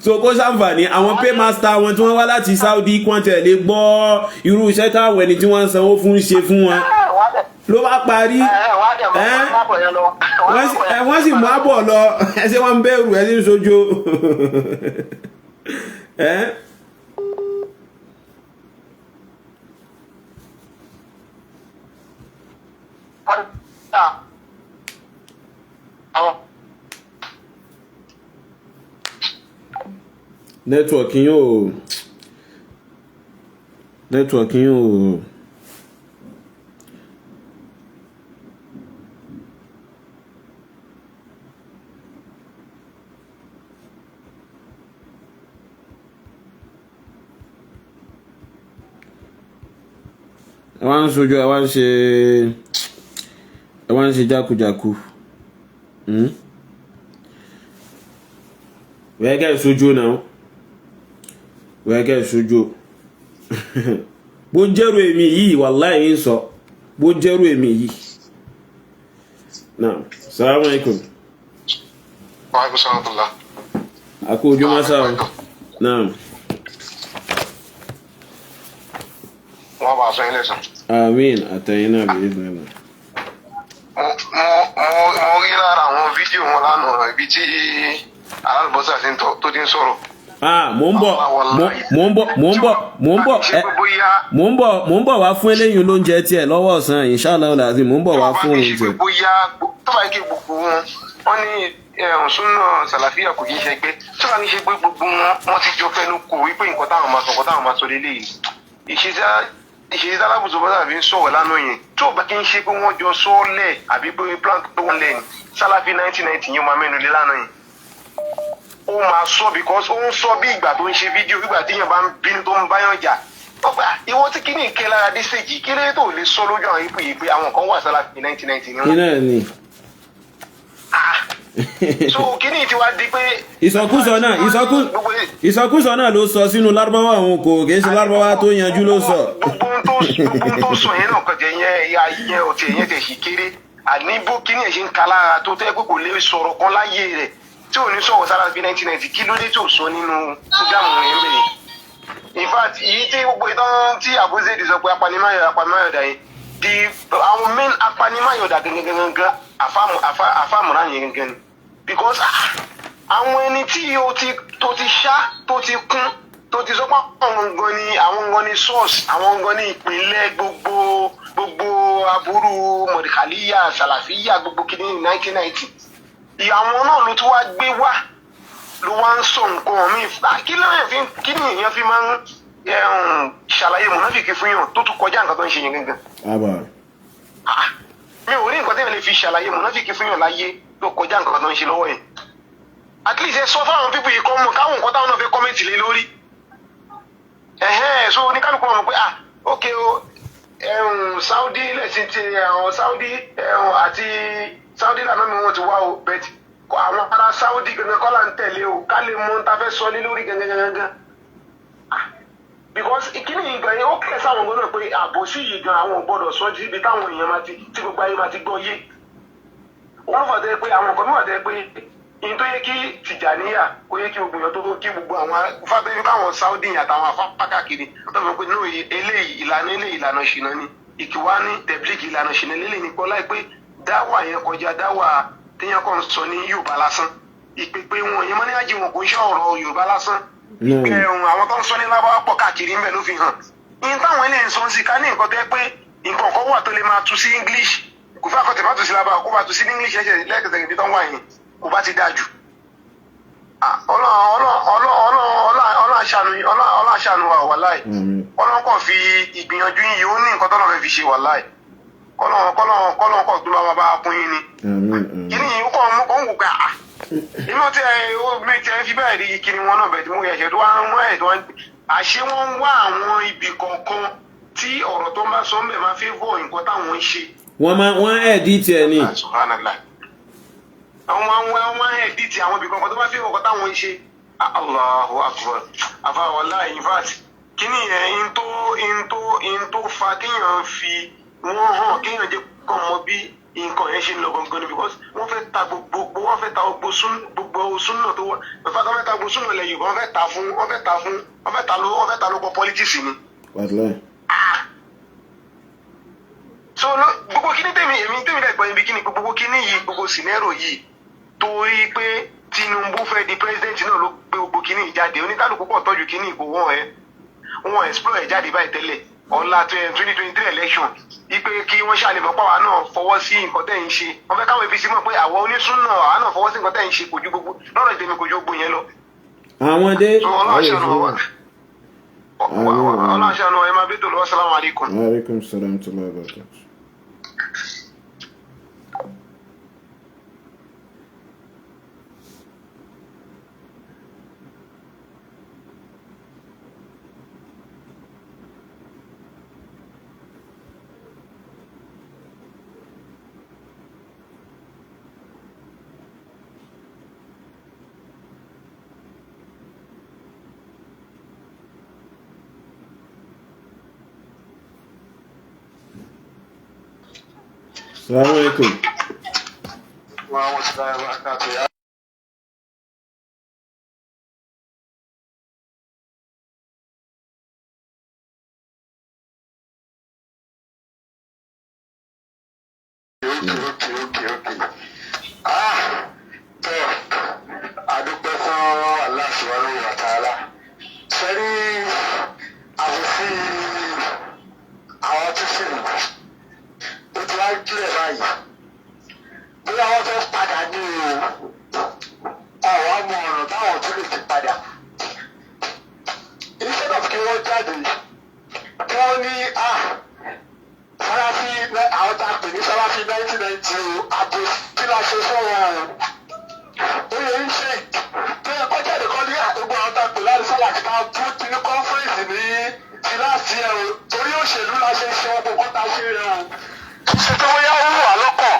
Speaker 1: so kó ṣàǹfààní àwọn paymaster wọn tí wọ́n wá láti Saudi kí wọ́n tẹ̀ lè gbọ́ irú iṣẹ́ táwọn ẹni tí wọ́n ń sanwó fún ṣe fún wọn ló bá parí. Wọ́n sì mú àbọ̀ lọ, ẹ ṣé wọ́n ń bẹ̀rù ẹ sì ń sojo. Network yóò network yóò ẹ wá ń sojú, ẹ wá ń ṣe jákujàku. Wẹ́ẹ́ kẹ́ sojú náà, wẹ́ẹ́ kẹ́ sojú. Bó jẹ́rù èmi yìí, wàláhì ń sọ bó jẹ́rù èmi yìí náà. Salamu alaikum.
Speaker 3: Wa alaikum salaam wa rahmatullah.
Speaker 1: Àkó ojúmọ́ sáà náà.
Speaker 3: Wọ́n bá a sọ ilé sàn.
Speaker 1: Àmín, àtẹ̀yìn náà bí ìdùnnú.
Speaker 3: Mo rí lára àwọn fídíò wọn lánàá ibi tí alálùbọ́sà tó ti ń sọ̀rọ̀.
Speaker 1: Ah, mò ń bọ̀, mò ń bọ̀, mò ń bọ̀, mò ń bọ̀, ẹ mò ń bọ̀ wá fún eléyìí lóúnjẹ tiẹ̀ lọ́wọ́ ọ̀sán, inshallah lazim, mò ń bọ̀ wá fún oúnjẹ.
Speaker 3: Bóyá tó bá yẹ kí gbogbo wọn wọ́n ní ẹ̀hún súnà sàlàfíà kò kí ń ṣe pé tó bá ní ṣe pé gbogbo wọn wọ́n ti jọ fẹ́nu kò wípé nǹkan táwọn máa sọ, nǹkan táwọn máa sọ lélẹ́yìí. Ìṣesí alábùsọ bọ́sà fi ń sọ̀rọ̀ lánàá yẹn, tó bá kí ń ṣe pé wọ́n jọ sọ ọ́ lẹ̀ àbí pé plan tó wọ́n lẹ̀ ní sálàfí 1990 yẹn, máa mẹ́nu lé lánàá yẹn, ó máa sọ because ó ń sọ bí ìgbà tó ń ṣe fídíò, ìgbà tí yẹn bá ń bínú tó ń báyàn jà. Ọgbà ìwọ tí kíní ìké lára dé stage, kí lóye tó lè sọ lójú àwọn ipò yìí pé àwọn kan wà sálàfí 1990 ni wọn.
Speaker 1: Iná ni.
Speaker 3: So kíní ti wá di pé.
Speaker 1: Ìsọkúsọ náà, ìsọkúsọ náà ló sọ sínú Lárúbáwá, òun kò kì í ṣe Lárúbáwá tó yanjú ló sọ.
Speaker 3: Gbogbo ohun tó sọ yẹn náà kọjá yẹn yẹn ọtí yẹn tẹ̀ sí kéré. Àní bó kíní ẹ̀ ṣe ń ka lára tó tẹ́ pé kò lè sọ̀rọ̀ kan láyé rẹ̀ tí ò ní sọ̀rọ̀ sára bí 1990, kí ló dé tí ò sọ nínú fúgàmù yẹn bẹ́ẹ̀? In fact, èyí tí gbogbo ìtàn tí Abu Zaid sọ pé apanimáyọ̀dà yẹn, the àwọn main apanimáyọ̀dà gangan, àfàmùrà yẹn gangan ni, because àwọn ẹni tí o ti tó ti ṣá, tó ti kún, tó ti sọ pé àwọn gan ni source, àwọn gan ni ìpínlẹ̀ gbogbo aburú mọ̀dìkàlíyà, sàlàfíyà, gbogbo kìíní 1990, àwọn náà ló tún wá gbé wá, ló wá ń sọ nǹkan míì. Kí ló yẹn fi, kí ni èèyàn fi máa ń ṣàlàyé mùnáfìkì fún yàn tó tún kọjá nǹkan tó ń ṣe yẹn gangan?
Speaker 1: Àbá.
Speaker 3: Mi ò rí nǹkan tí èèyàn lè fi ṣàlàyé mùnáfìkì fún yàn láyé tó kọjá nǹkan tó ń ṣe lọ́wọ́ yẹn. At least ẹ sọ fáwọn people yìí kọ́ mọ̀ káwọn nǹkan táwọn náà fẹ́ comment lé lórí ẹ̀hẹ́n. So oníkálukú wọn mọ̀ pé, ah, ok o, Saudi lẹ́sìn ti àwọn Saudi àti Saudi lànà mi wọ́n ti wá o, but àwọn ará Saudi gangan kọ́ là ń tẹ̀lé o, ká lè mọ ohun tá a fẹ́ sọ lé lórí gangan gangan. Because ìkíni ìgbà yẹn, ó kẹ́ sáwọn gbọ́dọ̀ pé àbòsí yìí gan, àwọn ò gbọ́dọ̀ sọ síbi táwọn èèyàn máa ti, tí gbogbo ayé máa ti gbọ́ yé. Wọ́n fà tẹ́ pé àwọn nǹkan mìíràn tẹ́ pé in tó yẹ kí Tìjàníyà kó yẹ kí gbogbo èèyàn tó kí gbogbo àwọn fàtẹ́ káwọn Saudi àtàwọn afáfá káàkiri tó fi pé no, eléyìí ìlànà, eléyìí ìlànà ṣìnà ni, ìkíwá ní tẹ̀blíkì ìlànà ṣìnà lélẹ̀ ní kọ́lá pé dáwà yẹn kọjá dáwà téèyàn kàn sọ ní Yorùbá lásán. Ìpèpè wọn yẹn mọ́ ní àjì wọn kò ń ṣe ọ̀rọ̀ Yorùbá lásán. Ẹ̀hún, àwọn tó ń sọ ní lábáwá pọ̀ káàkiri ń bẹ̀ ló fi hàn ní táwọn eléyìí ń sọ sí ká ní nǹkan tẹ́ pé nǹkan kan wà tó lè máa tú sí English, kò fẹ́ àkọ́tẹ̀ má tú sí lábáwá, kó bá tú sí English ẹ̀ṣẹ̀ lẹ́ẹ̀kẹsẹ̀ ibi tó ń wà yẹn, kò bá ti dáa jù. Ọlọ́run aṣàánú wa, wàláì. Ọlọ́run kàn fi ìgbìyànjú yìí, ó ní nǹkan tọ́lọ́run fẹ́ fi ṣe, wàláì. Kọ́lọ́run kàn tó máa bá a kún yín ni. Kíní yìí ó kàn mú kàn wò pé à inú tí ẹ ó mi tí ẹ fi bẹ́ẹ̀ rí kíni wọn náà bẹ̀ tí mo yẹ ṣe tó wá ń wá ẹ̀ tó wá ń àṣé wọ́n ń wá àwọn ibì kọ̀ọ̀kan tí ọ̀rọ̀ tó ń bá sọ ń bẹ̀ máa fi vọ̀ nǹkan táwọn ń ṣe.
Speaker 1: Wọ́n máa wọ́n edit ẹ̀ ni.
Speaker 3: Subhanallah, àwọn máa ń edit àwọn ibì kọ̀ọ̀kan tó bá fi nǹkan táwọn ń ṣe. Allahu akbar, àfa, wallahi, in fact, kíní yẹn in tó fa kéèyàn fi wọ́n hàn, kéèyàn jẹ́ kọ́ mọ bí nǹkan yẹn ṣe ń lọ gangan ni, because wọ́n fẹ́ ta gbogbo, wọ́n fẹ́ ta gbogbo súnà tó wà. In fact, wọ́n fẹ́ ta gbogbo súnà lẹ̀ Yorùbá, wọ́n fẹ́ ta fún, wọ́n fẹ́ ta ló kọ politics ni.
Speaker 1: Wàláì.
Speaker 3: So gbogbo kíní tèmi, èmi tèmi dẹ̀ gbọ́ ibi kíní gbogbo kíní yìí, gbogbo scenario yìí, torí pé Tinubu fẹ́ di president náà ló gbé gbogbo kíní yìí jáde. Oníkálukú pọ̀ tọ́jú kíní kò wọ́n ẹ wọ́n explore ẹ̀ jáde báyìí tẹ́lẹ̀. Ọ̀la 2023 election, ipe kí wọ́n ṣàlè mọ̀ pàwọn náà fọwọ́ sí nǹkan tẹ́ ń ṣe. Wọ́n fẹ́ káwọn APC mọ̀ pé àwọn onísùnà, àwọn náà fọwọ́ sí nǹkan tẹ́ ń ṣe. Kò ju gbogbo lọ́rọ̀ ìtẹ̀mí, kò ju gbogbo yẹn lọ.
Speaker 1: Àwọn dé.
Speaker 3: So Ọlọ́run ṣàánú wa, Ọlọ́run ṣàánú wa. Ẹ máa bí tó lọ́wọ́. Salamu alaykum.
Speaker 1: Wa alaikum salam wa rahmatullahi wa barakatuh. Salamu alaikum.
Speaker 2: Wa rahmatullahi wa barakatuh. Okay. Ah, tó, a dúpẹ́ fún Allah subhanahu wa ta'ala. Sẹ́rí àbòsí àwọn tó sì lù, ó ti wá kílẹ̀ báyìí. Bóyá wọ́n fẹ́ padà ní o, àwọn ọmọ ọ̀nà táwọn tún lè fi padà. Instead of kí wọ́n jáde, kí wọ́n ní ah Salafi, àwọn tá a pè ní Salafi 1990 o, àbòsí la ṣe fún wọn o. Ó yẹ ń ṣe tó yẹ kó jáde kọ́ ní àgbègbè àwọn tá a pè láti Salafi tá a tún ti ní conference ní ti láti ẹ o, torí òṣèlú la ṣe ṣe gbogbo nǹkan tá a ṣe rẹ o. Kì í ṣe pé bóyá ó wù wá lọ́kàn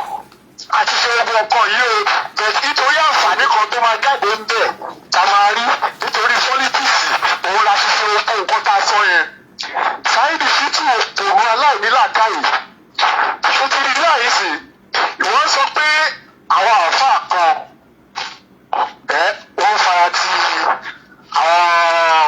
Speaker 2: àti ṣe gbogbo nǹkan yìí o, but nítorí àǹfààní kan tó máa jáde ń bẹ̀ tá a máa rí nítorí politics, òun la ṣe ṣe gbogbo nǹkan tá a sọ yẹn. Saheed Shittu, òun aláìní làákàyè, ṣé ti rí láyé sí? Ìwọ́n sọ pé àwọn àáfàá kan ẹ wọ́n fara ti àwọn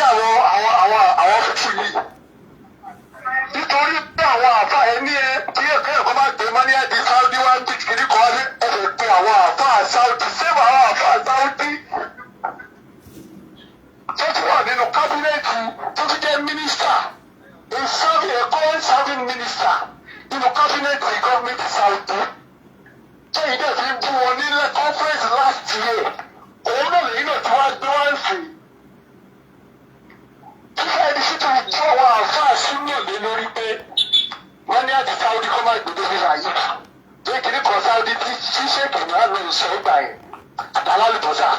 Speaker 4: Àwọn fífún yìí, nítorí pé àwọn àfa ẹni ẹ tí ẹ̀kọ́ ẹ̀kọ́ bá gbé mọ́níyàdì Saudi wá ń bí kiri kan ní ẹ̀fẹ̀ pé àwọn àfa Saudi sẹ́wọ̀n, àwọn àfa Saudi tó tún wà nínú cabinet, tó tún jẹ́ mínísítà, a serving a current serving minister nínú cabinet gọ́ọ̀mẹ̀ntì Saudi, tẹ́yìn dẹ̀ fi ń bú wọn nílẹ̀ conference last year, òun náà lèyìn náà tí wàá gbé wá ń sìn. Fífẹ́ ẹni sí tó ń bú àwọn àǹfààní súnmọ̀ lé lórí pé wọ́n ní àti Saudi kọ́ máa gbèdé nígbà yìí pé kìnnì kan Saudi tí ṣíṣèkì náà ló ń sọ ìgbà yẹn àtàlálùbọ́sà.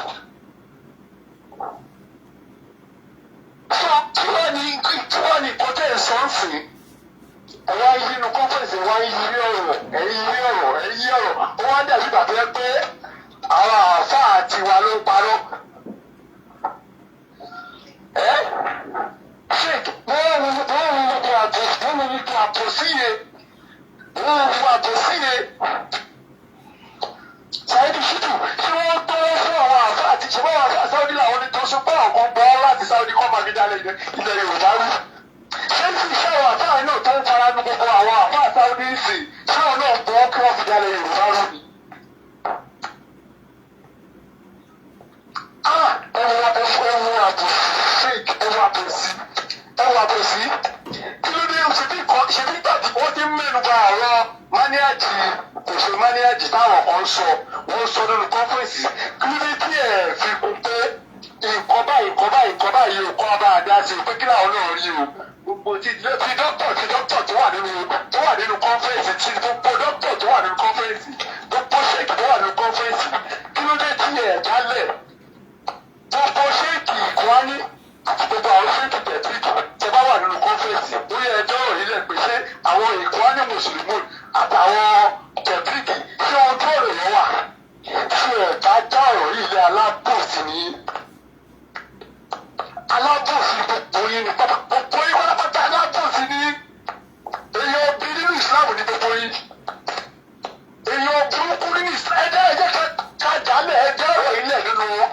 Speaker 4: So kí wọ́n ní kó tẹ̀ ẹ̀ sọ ń sìn, ẹ wá yí inú conference, ẹ wá yí ọ̀rọ̀, ẹ yí ọ̀rọ̀, ẹ yí ọ̀rọ̀, ó wá dàbí bàbá yẹn pé àwọn àáfàá tiwa ló ń parọ́. Ẹ sheik, wọ́n wo gbogbo àbò, wọ́n wo gbogbo àbòsí yẹn, wọ́n wo gbogbo àbòsí yẹn. Saheed Shittu, ṣé wọ́n tó fún àwọn àáfàá àti ṣe báwọn àáfàá Saudi làwọn ní tó ṣe pé àwọn kan bọ́ láti Saudi kọ́ máa fi dálé ilẹ̀ Yorùbá rú? Ṣé sì ṣé àwọn àáfàá náà tó ń fara nu gbogbo àwọn àáfàá Saudi ń sìn, ṣé àwọn náà bọ́ kí wọ́n fi dálé Yorùbá rú ni? Ah, ẹwọ ẹwọ ẹwọ àbòsí, fake, ẹwọ àbòsí, ẹwọ àbòsí. Kí ló dé? Ṣebí kan ṣebí tàbí wọ́n ti ń mẹ́nu bà àwọn máníàjì, kò ṣe máníàjì táwọn kan ń sọ, wọ́n ń sọ nínú conference. Kí ló dé tí ẹ̀ fi kún pé nǹkan báyìí, nǹkan báyìí, nǹkan báyìí ò kọ́ bá a dá sí i pé kí làwọn náà rí o? Gbogbo ti dókítà tó wà nínú conference, ti gbogbo dókítà tó wà nínú conference, gbogbo sheik tó wà nínú conference, kí ló dé tí ẹ̀ jálẹ̀ gbogbo sheik Ìkúwání àti gbogbo àwọn sheik tẹ̀tíìkì tẹ bá wà nínú conference? Bóyá ẹjọ́ rọ̀ yìí lẹ̀ pé ṣé àwọn Ìkúwání mùsùlùmí àtàwọn tẹ̀tíìkì, ṣé ojú ọ̀rọ̀ yẹn wà tí ẹ̀ bá já ọ̀rọ̀ yìí lé? Alábòsí ní alábòsí gbogbo yín ní pápá, gbogbo yín pátápátá alábòsí ní. Èèyàn bí nínú Ìsìlámù ní gbogbo yín, èèyàn burúkú nínú Ìsìlámù. Ẹjẹ́ ẹjẹ́ ká jálẹ̀ ẹjẹ́ ọ̀rọ̀ ilẹ̀ nínú wọn.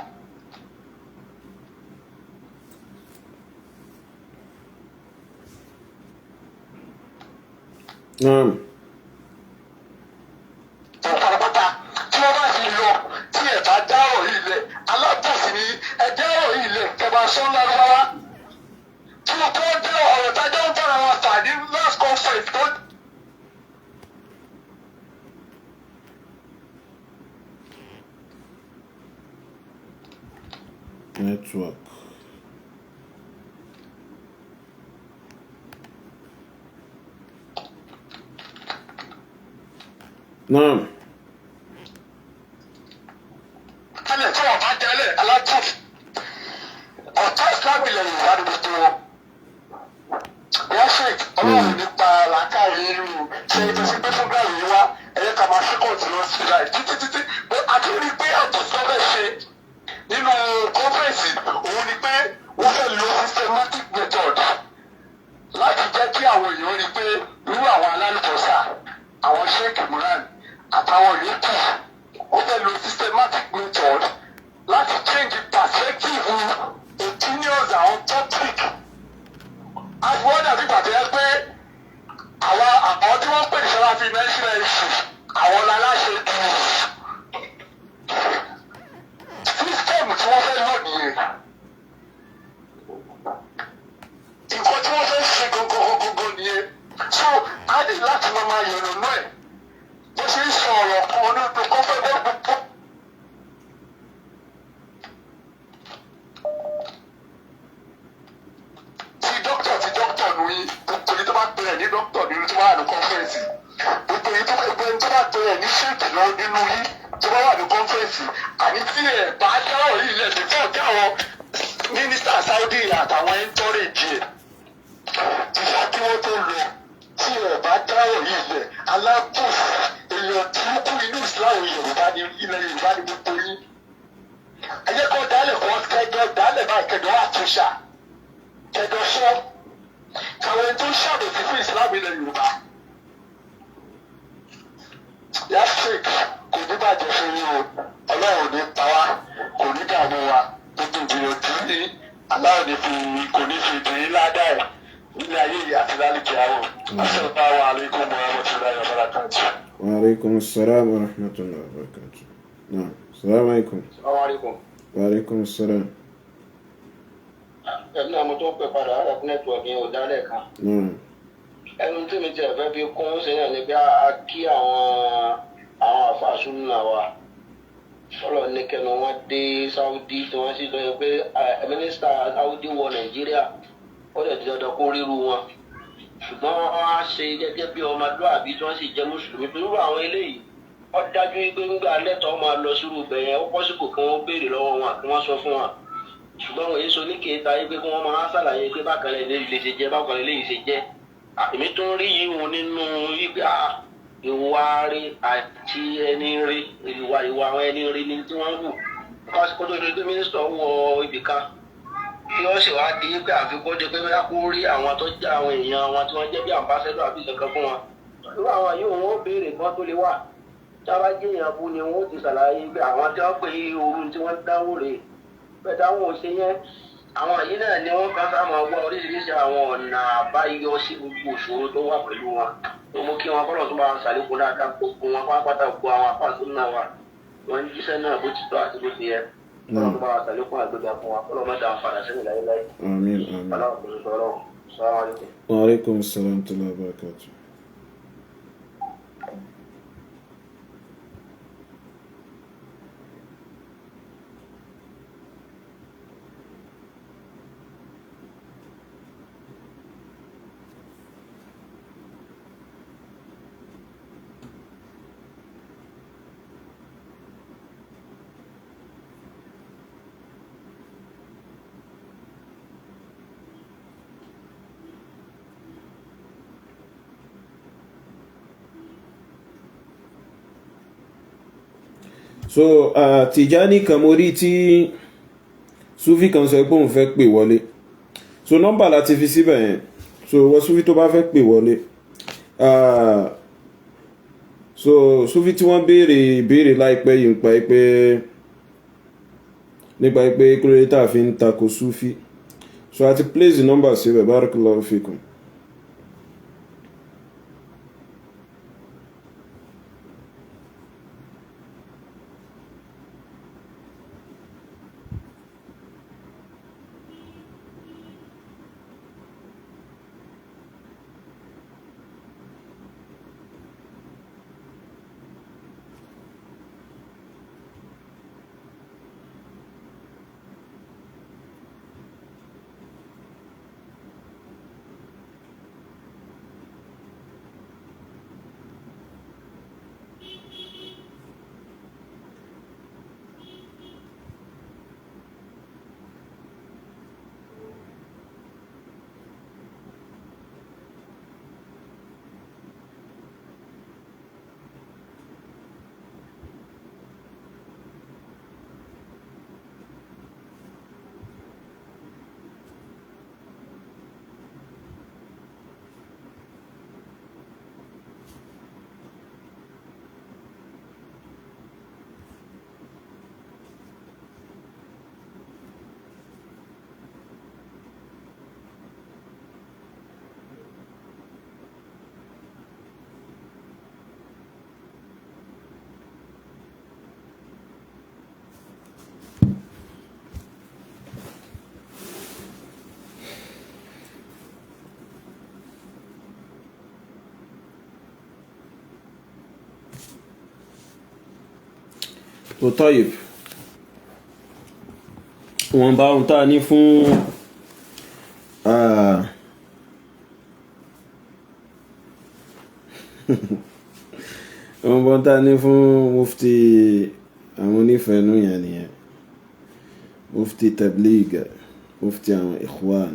Speaker 4: Pátápátá tí wọ́n bá fi lọ tí ẹ̀ bá dá ọ̀rọ̀ yìí lẹ̀, alábòsí ní. Ẹjẹ́ ọ̀rọ̀ yìí lẹ̀ kẹba sọ lárúbáwá tí wọ́n tó dá ọ̀rọ̀ tájọ́ ń bára wọn fà ní last conference tó.
Speaker 1: Network. Naam.
Speaker 4: Tẹ́lẹ̀ tí wọ́n bá jẹ́lẹ̀, alábòsí, ọ̀tá Ìsìlámù ilẹ̀ Yorùbá ni gbogbo wọn. Wọ́n ṣe Ọlọ́run nípa làákàyè irú ṣe ibi tí gbé fúnra yìí wá ẹ̀yẹ ká máa ṣe kóòtù lọ sí ìlà títí títí pé àti rí i pé àbòsí ọbẹ̀ ṣe nínú conference òun ni pé wọ́n fẹ́ lo systematic method láti jẹ́ kí àwọn èèyàn rí i pé irú àwọn alálùbọ́sà, àwọn Sheikh Imran àtàwọn yòókù, wọ́n fẹ́ lo systematic method láti change perspective, opinions àwọn public. Àti wọ́n dàbí gbàgbé pé àwọn tí wọ́n pè ní Salafi national issue, àwọn aláṣẹ jù. System tí wọ́n fẹ́ lò nìyẹn. Nǹkan tí wọ́n fẹ́ ṣe gangan nìyẹn. So a ní láti máa yànnà náà ẹ̀ bó ṣe ń sọ ọ̀rọ̀ kan nínú kọ́fẹ́ gbogbo. Ti dókítà nù yín, gbogbo yìí tó bá pè é ní dókítà nínú tó bá wà ní conference, gbogbo yìí tó gbogbo ẹni tó bá pè é ní sheik lọ nínú yín tó bá wà ní conference, àní tí ẹ̀ bá dáwọ̀ yìí lẹ̀ before kí àwọn mínísítà Saudi àtàwọn entourage ẹ̀ before kí wọ́n tó lọ, tí ẹ̀ bá dáwọ̀ yìí lẹ̀, alábòsí, èèyàn burúkú inú Islam Yorùbá ní ilẹ̀ Yorùbá ní gbogbo yín. Ẹ jẹ́ kó dálẹ̀, kó kẹjọ dálẹ̀ báyìí, kẹjọ wà túnṣà, kẹjọ sọ káwọn ẹni tó ń ṣàbòsí fún Islam ilẹ̀ Yorùbá. Yá sheik, kò ní bàjẹ́ fún yín o. Ọlọ́run ò ní pa wá, kò ní dààmú wa. Gbogbo ìgbìyànjú ní Aláwọ̀ ní fi kò ní fi dùn yín ládàá ẹ̀ nílé ayé yìí àti lálùkì àwọ̀. Assalamu alaikum warahmatullahi wabarakatuh.
Speaker 1: Wa alaikum assalam wa rahmatullahi wa barakatuh. Naam. Assalamu alaikum.
Speaker 2: Assalamu alaikum.
Speaker 1: Wa alaikum assalam.
Speaker 2: Ẹ̀mí náà mo tó ń pè padà ọ̀rọ̀ nẹ́tíwọ̀kì yẹn ò dálẹ̀ kan.
Speaker 1: Naam.
Speaker 2: Ẹnu tí mi tiẹ̀ fẹ́ fi kún ṣe náà ni pé a kí àwọn àfáà súnà wa sọlọ ní kẹnu wọn dé Saudi tí wọ́n sì sọ yẹn pé mínísítà Saudi wọ Nàìjíríà, ó dẹ̀ di dandan kó ríru wọn, ṣùgbọ́n wọ́n á ṣe gẹ́gẹ́ bí ọmọlúwàbí tí wọ́n sì jẹ́ mùsùlùmí. Pẹ̀lú àwọn eléyìí, ó dájú pé ńgbà lẹ́tọ̀ọ́ máa lọ sírú ibẹ̀ yẹn, ó pọ́sibò kí wọ́n béèrè lọ́wọ́ wọn kí wọ́n sọ fún wọn, ṣùgbọ́n wọ́n èso ní kéta yìí pé kí wọ́n máa ṣàlàyé pé bákan lè lè ṣe jẹ́, bákan lè lè ṣe jẹ́. Èmi tó ń rí yìí wọn nínú wípé ìwà rí àti ẹni rí, ìwà àwọn ẹni rí ni tí wọ́n ń wù kó tó di pé mínísítà wọ ibì kan kí wọ́n sì wá di pé àfikún di pé bóyá kó rí àwọn tó jẹ́ àwọn èèyàn wọn tí wọ́n jẹ́ bí àmbásẹ́dọ̀ àbí kankan fún wọn. Irú àwọn yìí wọn ó béèrè kan tó lè wà tí a bá jẹ́ èèyàn bú ni wọn ó ti ṣàlàyé pé àwọn tí wọ́n pè é ooru tí wọ́n dáwó rèé bẹ́ẹ̀ táwọn ò ṣe yẹn. Àwọn yìí náà ni wọ́n kàn sáà máa wá oríṣiríṣi àwọn ọ̀nà àbáyọ sí gbogbo ìṣòro tó wà pẹ̀lú wọn, tó mú kí wọn kọ́lọ̀ tó bá ṣàlékún dáadáa gbogbo wọn pátápátá, gbogbo àwọn apáàtó náà wà wọ́n ń jíṣẹ́ náà bó ti tọ́ àti bó ti yẹ. Kọ́lọ̀ tó bá ṣàlékún àgbéga fún wa, kọ́lọ̀ má dáa padà sẹ́yìn láéláé.
Speaker 1: Àmín, àmín.
Speaker 2: Aláwọ̀ kò ní sọ ọlọ́run. Assalamu alaikum.
Speaker 1: Wa alaikum assalam wa rahmatullahi wa barakatuh. So Tijani Kamori tí Sufi kan sọ pé òun fẹ́ pè wọlé, so nọ́mbà láti fi síbẹ̀ yẹn. So wọ́n Sufi tó bá fẹ́ pè wọlé, so Sufi tí wọ́n béèrè ìbéèrè láìpẹ́ yìí nípa pé kúrẹ́tà fi ń tako Sufi, so àti place the number síbẹ̀. Barakallahu fikum. So Tayyib, wọ́n bá ohun tá a ní fún wọ́n bá ohun tá a ní fún mufti àwọn onífẹ̀ẹ́nú yẹn nìyẹn, mufti tabligh, mufti àwọn ikhwan.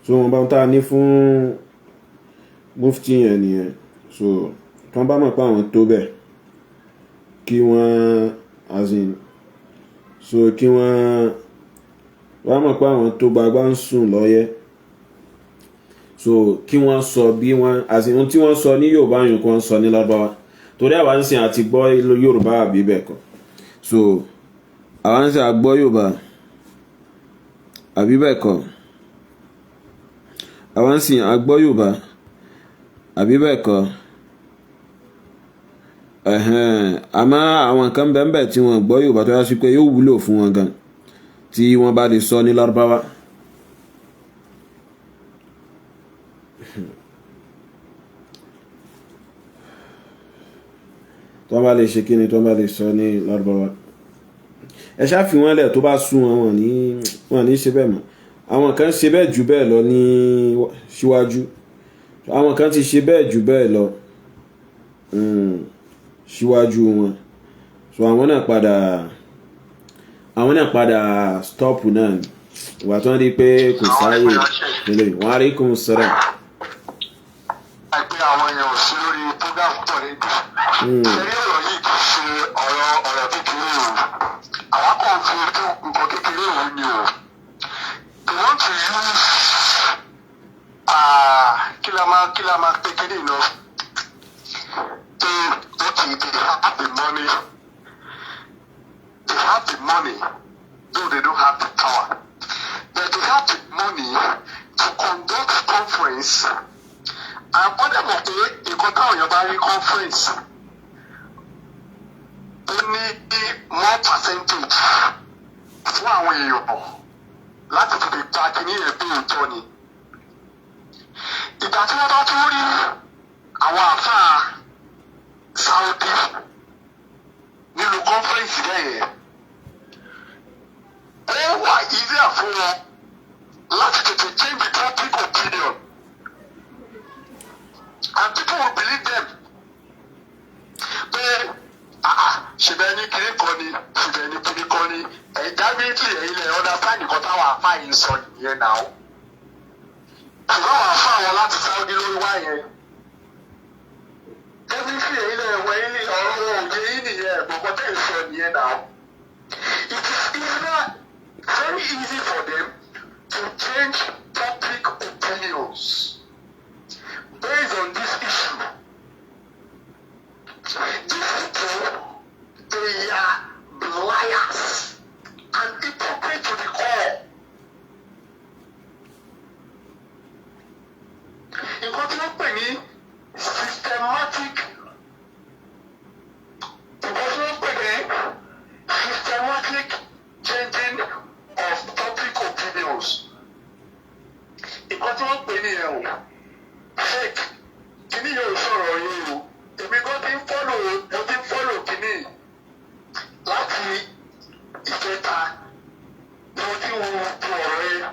Speaker 1: So wọ́n bá ń tá a ní fún mufti yẹn nìyẹn. So tí wọ́n bá mọ̀ pé àwọn tó bẹ̀ kí wọ́n as in, so kí wọ́n bá mọ̀ pé àwọn tó gbagba ń sùn lọ́yẹ́, so kí wọ́n sọ bí wọ́n as in ohun tí wọ́n sọ ní Yorùbá yìí kí wọ́n sọ ní Lárúbáwá. Torí àwa ń sìn àti gbọ́ Yorùbá àbí bẹ́ẹ̀ kọ́. So àwa ń sìn àgbọ́ Yorùbá àbí bẹ́ẹ̀ kọ́. Àwa ń sìn àgbọ́ Yorùbá àbí bẹ́ẹ̀ kọ́. Àmọ́ àwọn kan bẹ́ẹ̀ bẹ́ẹ̀ tí wọ́n gbọ́ Yorùbá tó yá sí pé yóò wúlò fún wọn gan tí wọ́n bá lè sọ ní Lárúbáwá. Tó bá lè ṣe kí ni, tó bá lè sọ ní Lárúbáwá, ẹ ṣáà fi wọ́n lẹ̀. Tó bá sún wọn, wọn ní ṣe bẹ́ẹ̀ mọ́. Àwọn kan ṣe bẹ́ẹ̀ jù bẹ́ẹ̀ lọ ní síwájú. Àwọn kan ti ṣe bẹ́ẹ̀ jù bẹ́ẹ̀ lọ síwájú wọn. So àwọn náà padà stop náà ìgbà tó ń rí pé kò sáàyè nílé. Wa alaikum salam.
Speaker 4: Àìpé àwọn èèyàn ò sí lórí program púpọ̀ níbi. Ṣé ọ̀rọ̀ yìí kì í ṣe ọ̀rọ̀ kékeré o? Àwa kàn fi ojú nǹkan kékeré òun ni o. They want to use kí la máa pé kéde lọ? Okay, they have the money. They have the money, though they don't have the power. But they have the money to conduct conference, and wọ́n dẹ̀ mọ̀ pé nǹkan táwọn èèyàn bá rí conference, ó ní more percentage fún àwọn èèyàn láti tètè gba kínní yẹn pé òótọ́ ni. Ìgbà tí wọ́n bá tún rí àwọn àáfàá Saudi nínú conference bẹ́ẹ̀ yẹn, ó wà easier fún wọn láti tètè change the public opinion, and people will believe them pé, ah, ṣèbẹ̀ ní kiri kan ni, ṣèbẹ̀ ní kiri kan ni. Ẹ̀yin definitely, ẹ̀yin lẹ̀ understand nǹkan táwọn àáfàá yìí ń sọ nìyẹn náà. Ṣùgbọ́n àwọn àáfàá wọn láti Saudi lórí wá yẹn, definitely ẹ̀yin lẹ̀ wọ ẹ̀yin ọ̀rọ̀ wọn ò yé yín nìyẹn. Ẹ̀gbọ́n tẹ̀ ń sọ nìyẹn náà. It is easier, very easy for them to change public opinions based on this issue. These people, they are liars and hypocrite to the core. Nǹkan tí wọ́n pè ní systematic, nǹkan tí wọ́n pè ní systematic changing of public opinions. Nǹkan tí wọ́n pè ní ẹ̀ o, fake. Kíní yóò sọ̀rọ̀ yìí o. Èmi gan ti ń follow, mo ti ń follow kíní láti ìjẹta ni mo ti ń wo gbogbo ọ̀rọ̀ yẹn.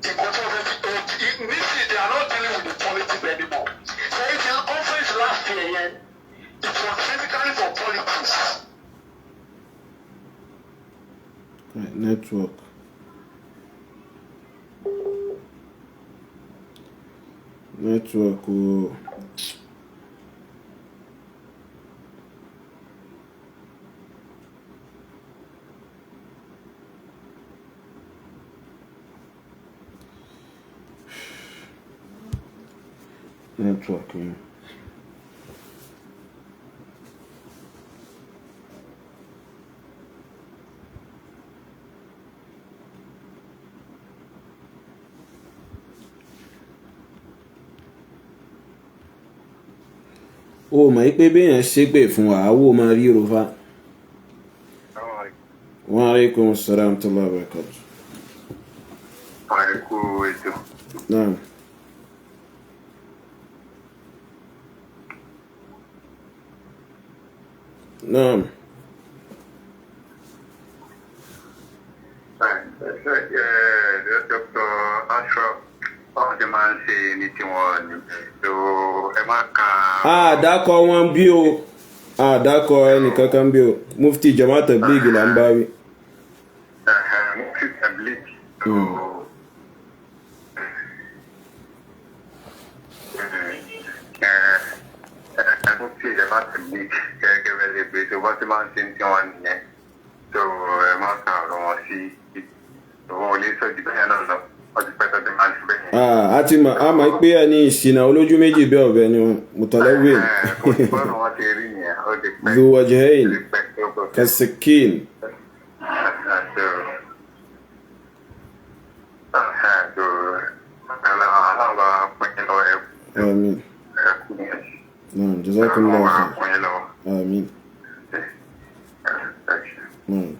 Speaker 4: Nǹkan tí wọ́n fẹ́ fi nísìnyí, they are not dealing with the politics anymore. So it is conference last year yẹn, it was basically for politics.
Speaker 1: Right, network. Network o. Network yẹn. O mọ̀ pé béèyàn ṣépè fún wa, àwọ̀ máa rí rofa. Wa alaikum salam tó lọ́wọ́ barakatuh.
Speaker 3: Ẹ kú ètò.
Speaker 1: Naam. Naam.
Speaker 3: Dr. Ashraf, báwọn ṣe máa ń ṣe ní tiwọn ni tó ẹ má ka.
Speaker 1: Àdàkọ wọn bí o, àdàkọ ẹnìkankan bí o. Mufti Jamaat Tabligh là ń bá wí.
Speaker 3: Mufti Tabligh. Mufti Jamaat Tabligh gẹ́gẹ́ bẹ́ẹ̀ lè gbé tó bá ti máa ń ṣe ní tiwọn nìyẹn, tó ẹ má ka ọ̀rọ̀ wọn sí. Òun ò lè sọ jù bẹ́ẹ̀ náà lọ, wọ́n ti pẹ́ tó ti máa ń ṣe bẹ́ẹ̀.
Speaker 1: Ah, a ti mọ̀, a mọ̀ pé ẹni ìṣìnà olójú méjì bí ọ̀bẹ ni wọn, mutalawwin.
Speaker 5: Bọ́ọ̀lù wọn ti rí nìyẹn, ó ti pẹ́.
Speaker 1: Dhu wajhayn
Speaker 5: Ó ti pẹ́ tó kọ́.
Speaker 1: kasikin. Àmín. Naam, jazakumullahu khair. Àmín. Naam.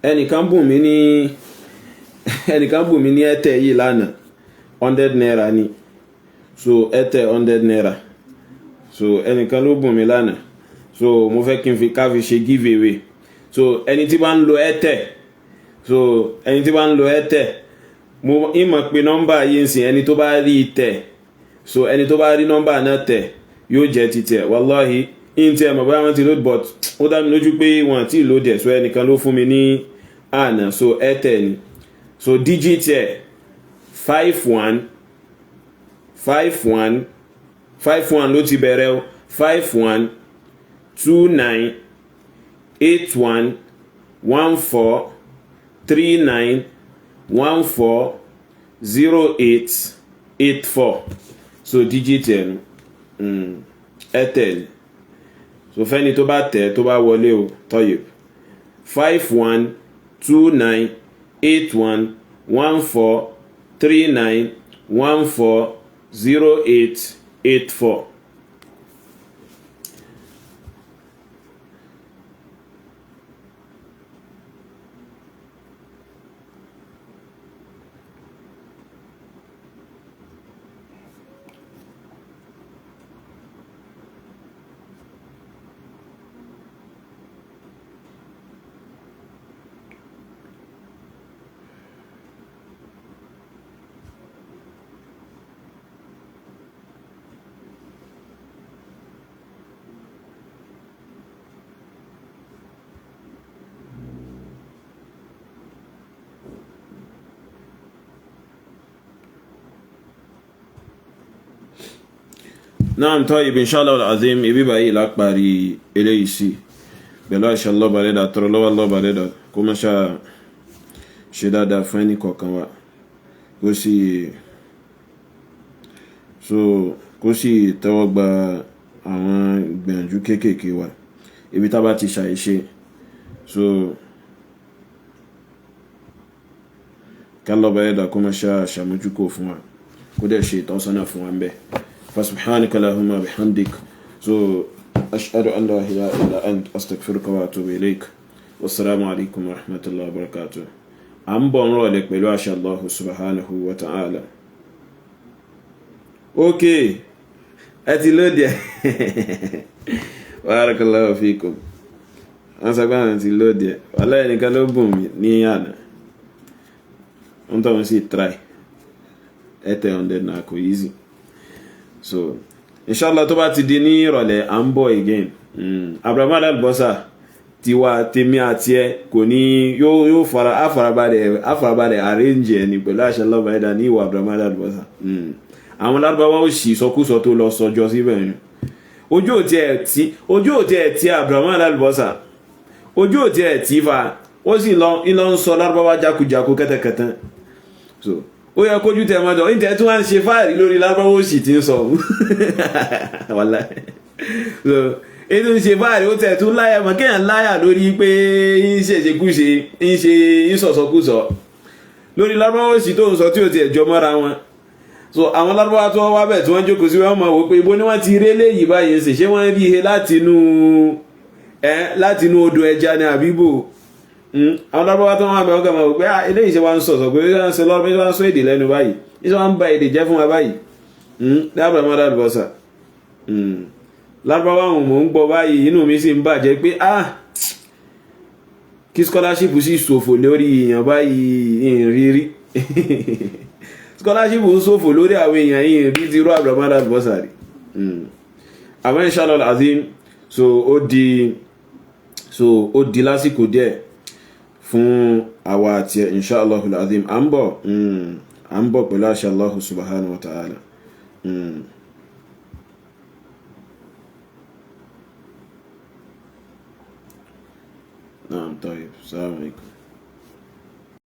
Speaker 1: Ẹnìkan bùn mí ní ẹnìkan bùn mí ní Airtel yìí lánàá, 100 naira ni. So Airtel 100 naira, so ẹnìkan ló bùn mí lánàá, so mo fẹ́ kí n fi ká fi ṣe give away. So ẹni tí bá ń lo Airtel, so ẹni tí bá ń lo Airtel, mo ìmọ̀ pé nọ́mbà yìí ń sìn, ẹni tó bá rí i tẹ̀, so ẹni tó bá rí nọ́mbà náà tẹ̀ yóò jẹ́ títẹ̀. Wàláhì, in tí ẹ mọ̀ bóyá wọ́n ti load, but ó dá mi lójú pé wọ́n ti load ẹ̀. So ẹnìkan ló fún mi ní àná. So Airtel ni. So digit ẹ̀, 51 51 51 ló ti bẹ̀rẹ̀ o. 51 29 81 14 39 14 08 84. So digit ẹ̀ nu, Airtel. So fẹ́ni tó bá tẹ̀, tó bá wọlé o, tọ́yẹ̀, 5129811439140884. Naam, tayyib, inshallah al-azim, ibi báyìí la parí eléyìí sí pẹ̀lú àṣẹ Ọlọ́ba lẹ́dà tọrọ lọ́wọ́ Ọlọ́ba lẹ́dà kó má ṣá ṣe dáadáa fún ẹnì kọ̀ọ̀kan wa, kó sì so kó sì tẹ́wọ́ gba àwọn ìgbìyànjú kéékèèké wa. Ibi tá bá ti ṣàìṣe, so kálọ́ba lẹ́dà kó má ṣá ṣàmójúkò fún wa, kó dẹ̀ ṣe ìtọ́sọ́nà fún wa ń bẹ́ẹ̀. فسبحانك اللهم بحمدك، so أشهد أن لا إله إلا أنت، أستغفرك وأتوب إليك. والسلام عليكم ورحمة الله وبركاته. À ń bọ̀ ń rọ̀lẹ́ pẹ̀lú àṣẹ Allahu subhanahu wa ta'ala. Ok, ẹ ti lóde ẹ. Barakallahu fikum. Wọ́n sọ pé àwọn ti lóde ẹ. Wàláhì, ẹnìkan ló bùn mí ní àná, ń tọ́ wọn sí try Airtel 100 náà, kò easy. So inshallah, tó bá ti di ní ìrọ̀lẹ́, à ń bọ̀ again. Abraham Albosa tiwa, tèmi àti ẹ kò ní yóò fara àfarabalẹ̀ arrange ẹ ní pẹ̀lú àṣẹ lọ́ba ẹ̀dá ní ìwà Abraham Albosa. Àwọn lárúbáwá ò sì sọkúsọ tó lọ sọjọ síbẹ̀ yẹn. Ojú òtí ẹ̀ tí, ojú òtí ẹ̀ tí Abraham Albosa, ojú òtí ẹ̀ tí fa, ó sì lọ ń lọ ń sọ lárúbáwá jákujàku, kẹ́tẹ́kẹ́tẹ́. So ó yẹ kójú tẹ mọ́tò ní tẹ́ tí wọ́n ń ṣe fáàrí lórí lárúbáwá òsì tí ń sọ. Wàláhì, so ètò ń ṣe fáàrí, ó tẹ̀ tún láyà mọ́ kéèyàn láyà lórí pé ń ṣèṣekúṣe, ń ṣe ń sọ̀sọ̀kúsọ lórí lárúbáwá òsì tó ń sọ tí ò tiẹ̀ jọ mọ́ra wọn. So àwọn lárúbáwá tó wá bẹ̀ tí wọ́n jókòó sí, wọ́n mọ̀ wò pé ibo ni wọ́n ti rí eléyìí báyìí ń sè. Ṣé wọ́n rí ihe láti inú ẹ, láti inú odò ẹja ni àbíbò? Àwọn lárúbáwá tó wọ́n bẹ̀, wọ́n kàn máa wò pé, ah, eléyìí ṣe wá ń sọ̀sọ̀ pé ṣé wọ́n ń sọ lọ́rọ̀, ṣé wọ́n ń sọ èdè lẹ́nu báyìí, ṣé wọ́n ń ba èdè jẹ́ fún wa báyìí? Dábàá mọ́dà lùbọ́sà lárúbáwá àwọn mò ń gbọ́ báyìí, inú mi sì ń bàjẹ́ pé, ah, kí scholarship sì ṣòfò lórí èèyàn báyìí. Ìrírí scholarship ń ṣòfò lórí àwọn èèyàn yìí bí ti rú àbúrò mọ́dà lùbọ́sà rí. Àwọn inshallah al-azim, so ó di lásìkò díẹ̀ fún àwa àti ẹ̀, inshallah al-azim, à ń bọ̀, à ń bọ̀ pẹ̀lú àṣẹ Allah subhanahu wa ta'ala. Naam, tayyib. Assalamu alaikum.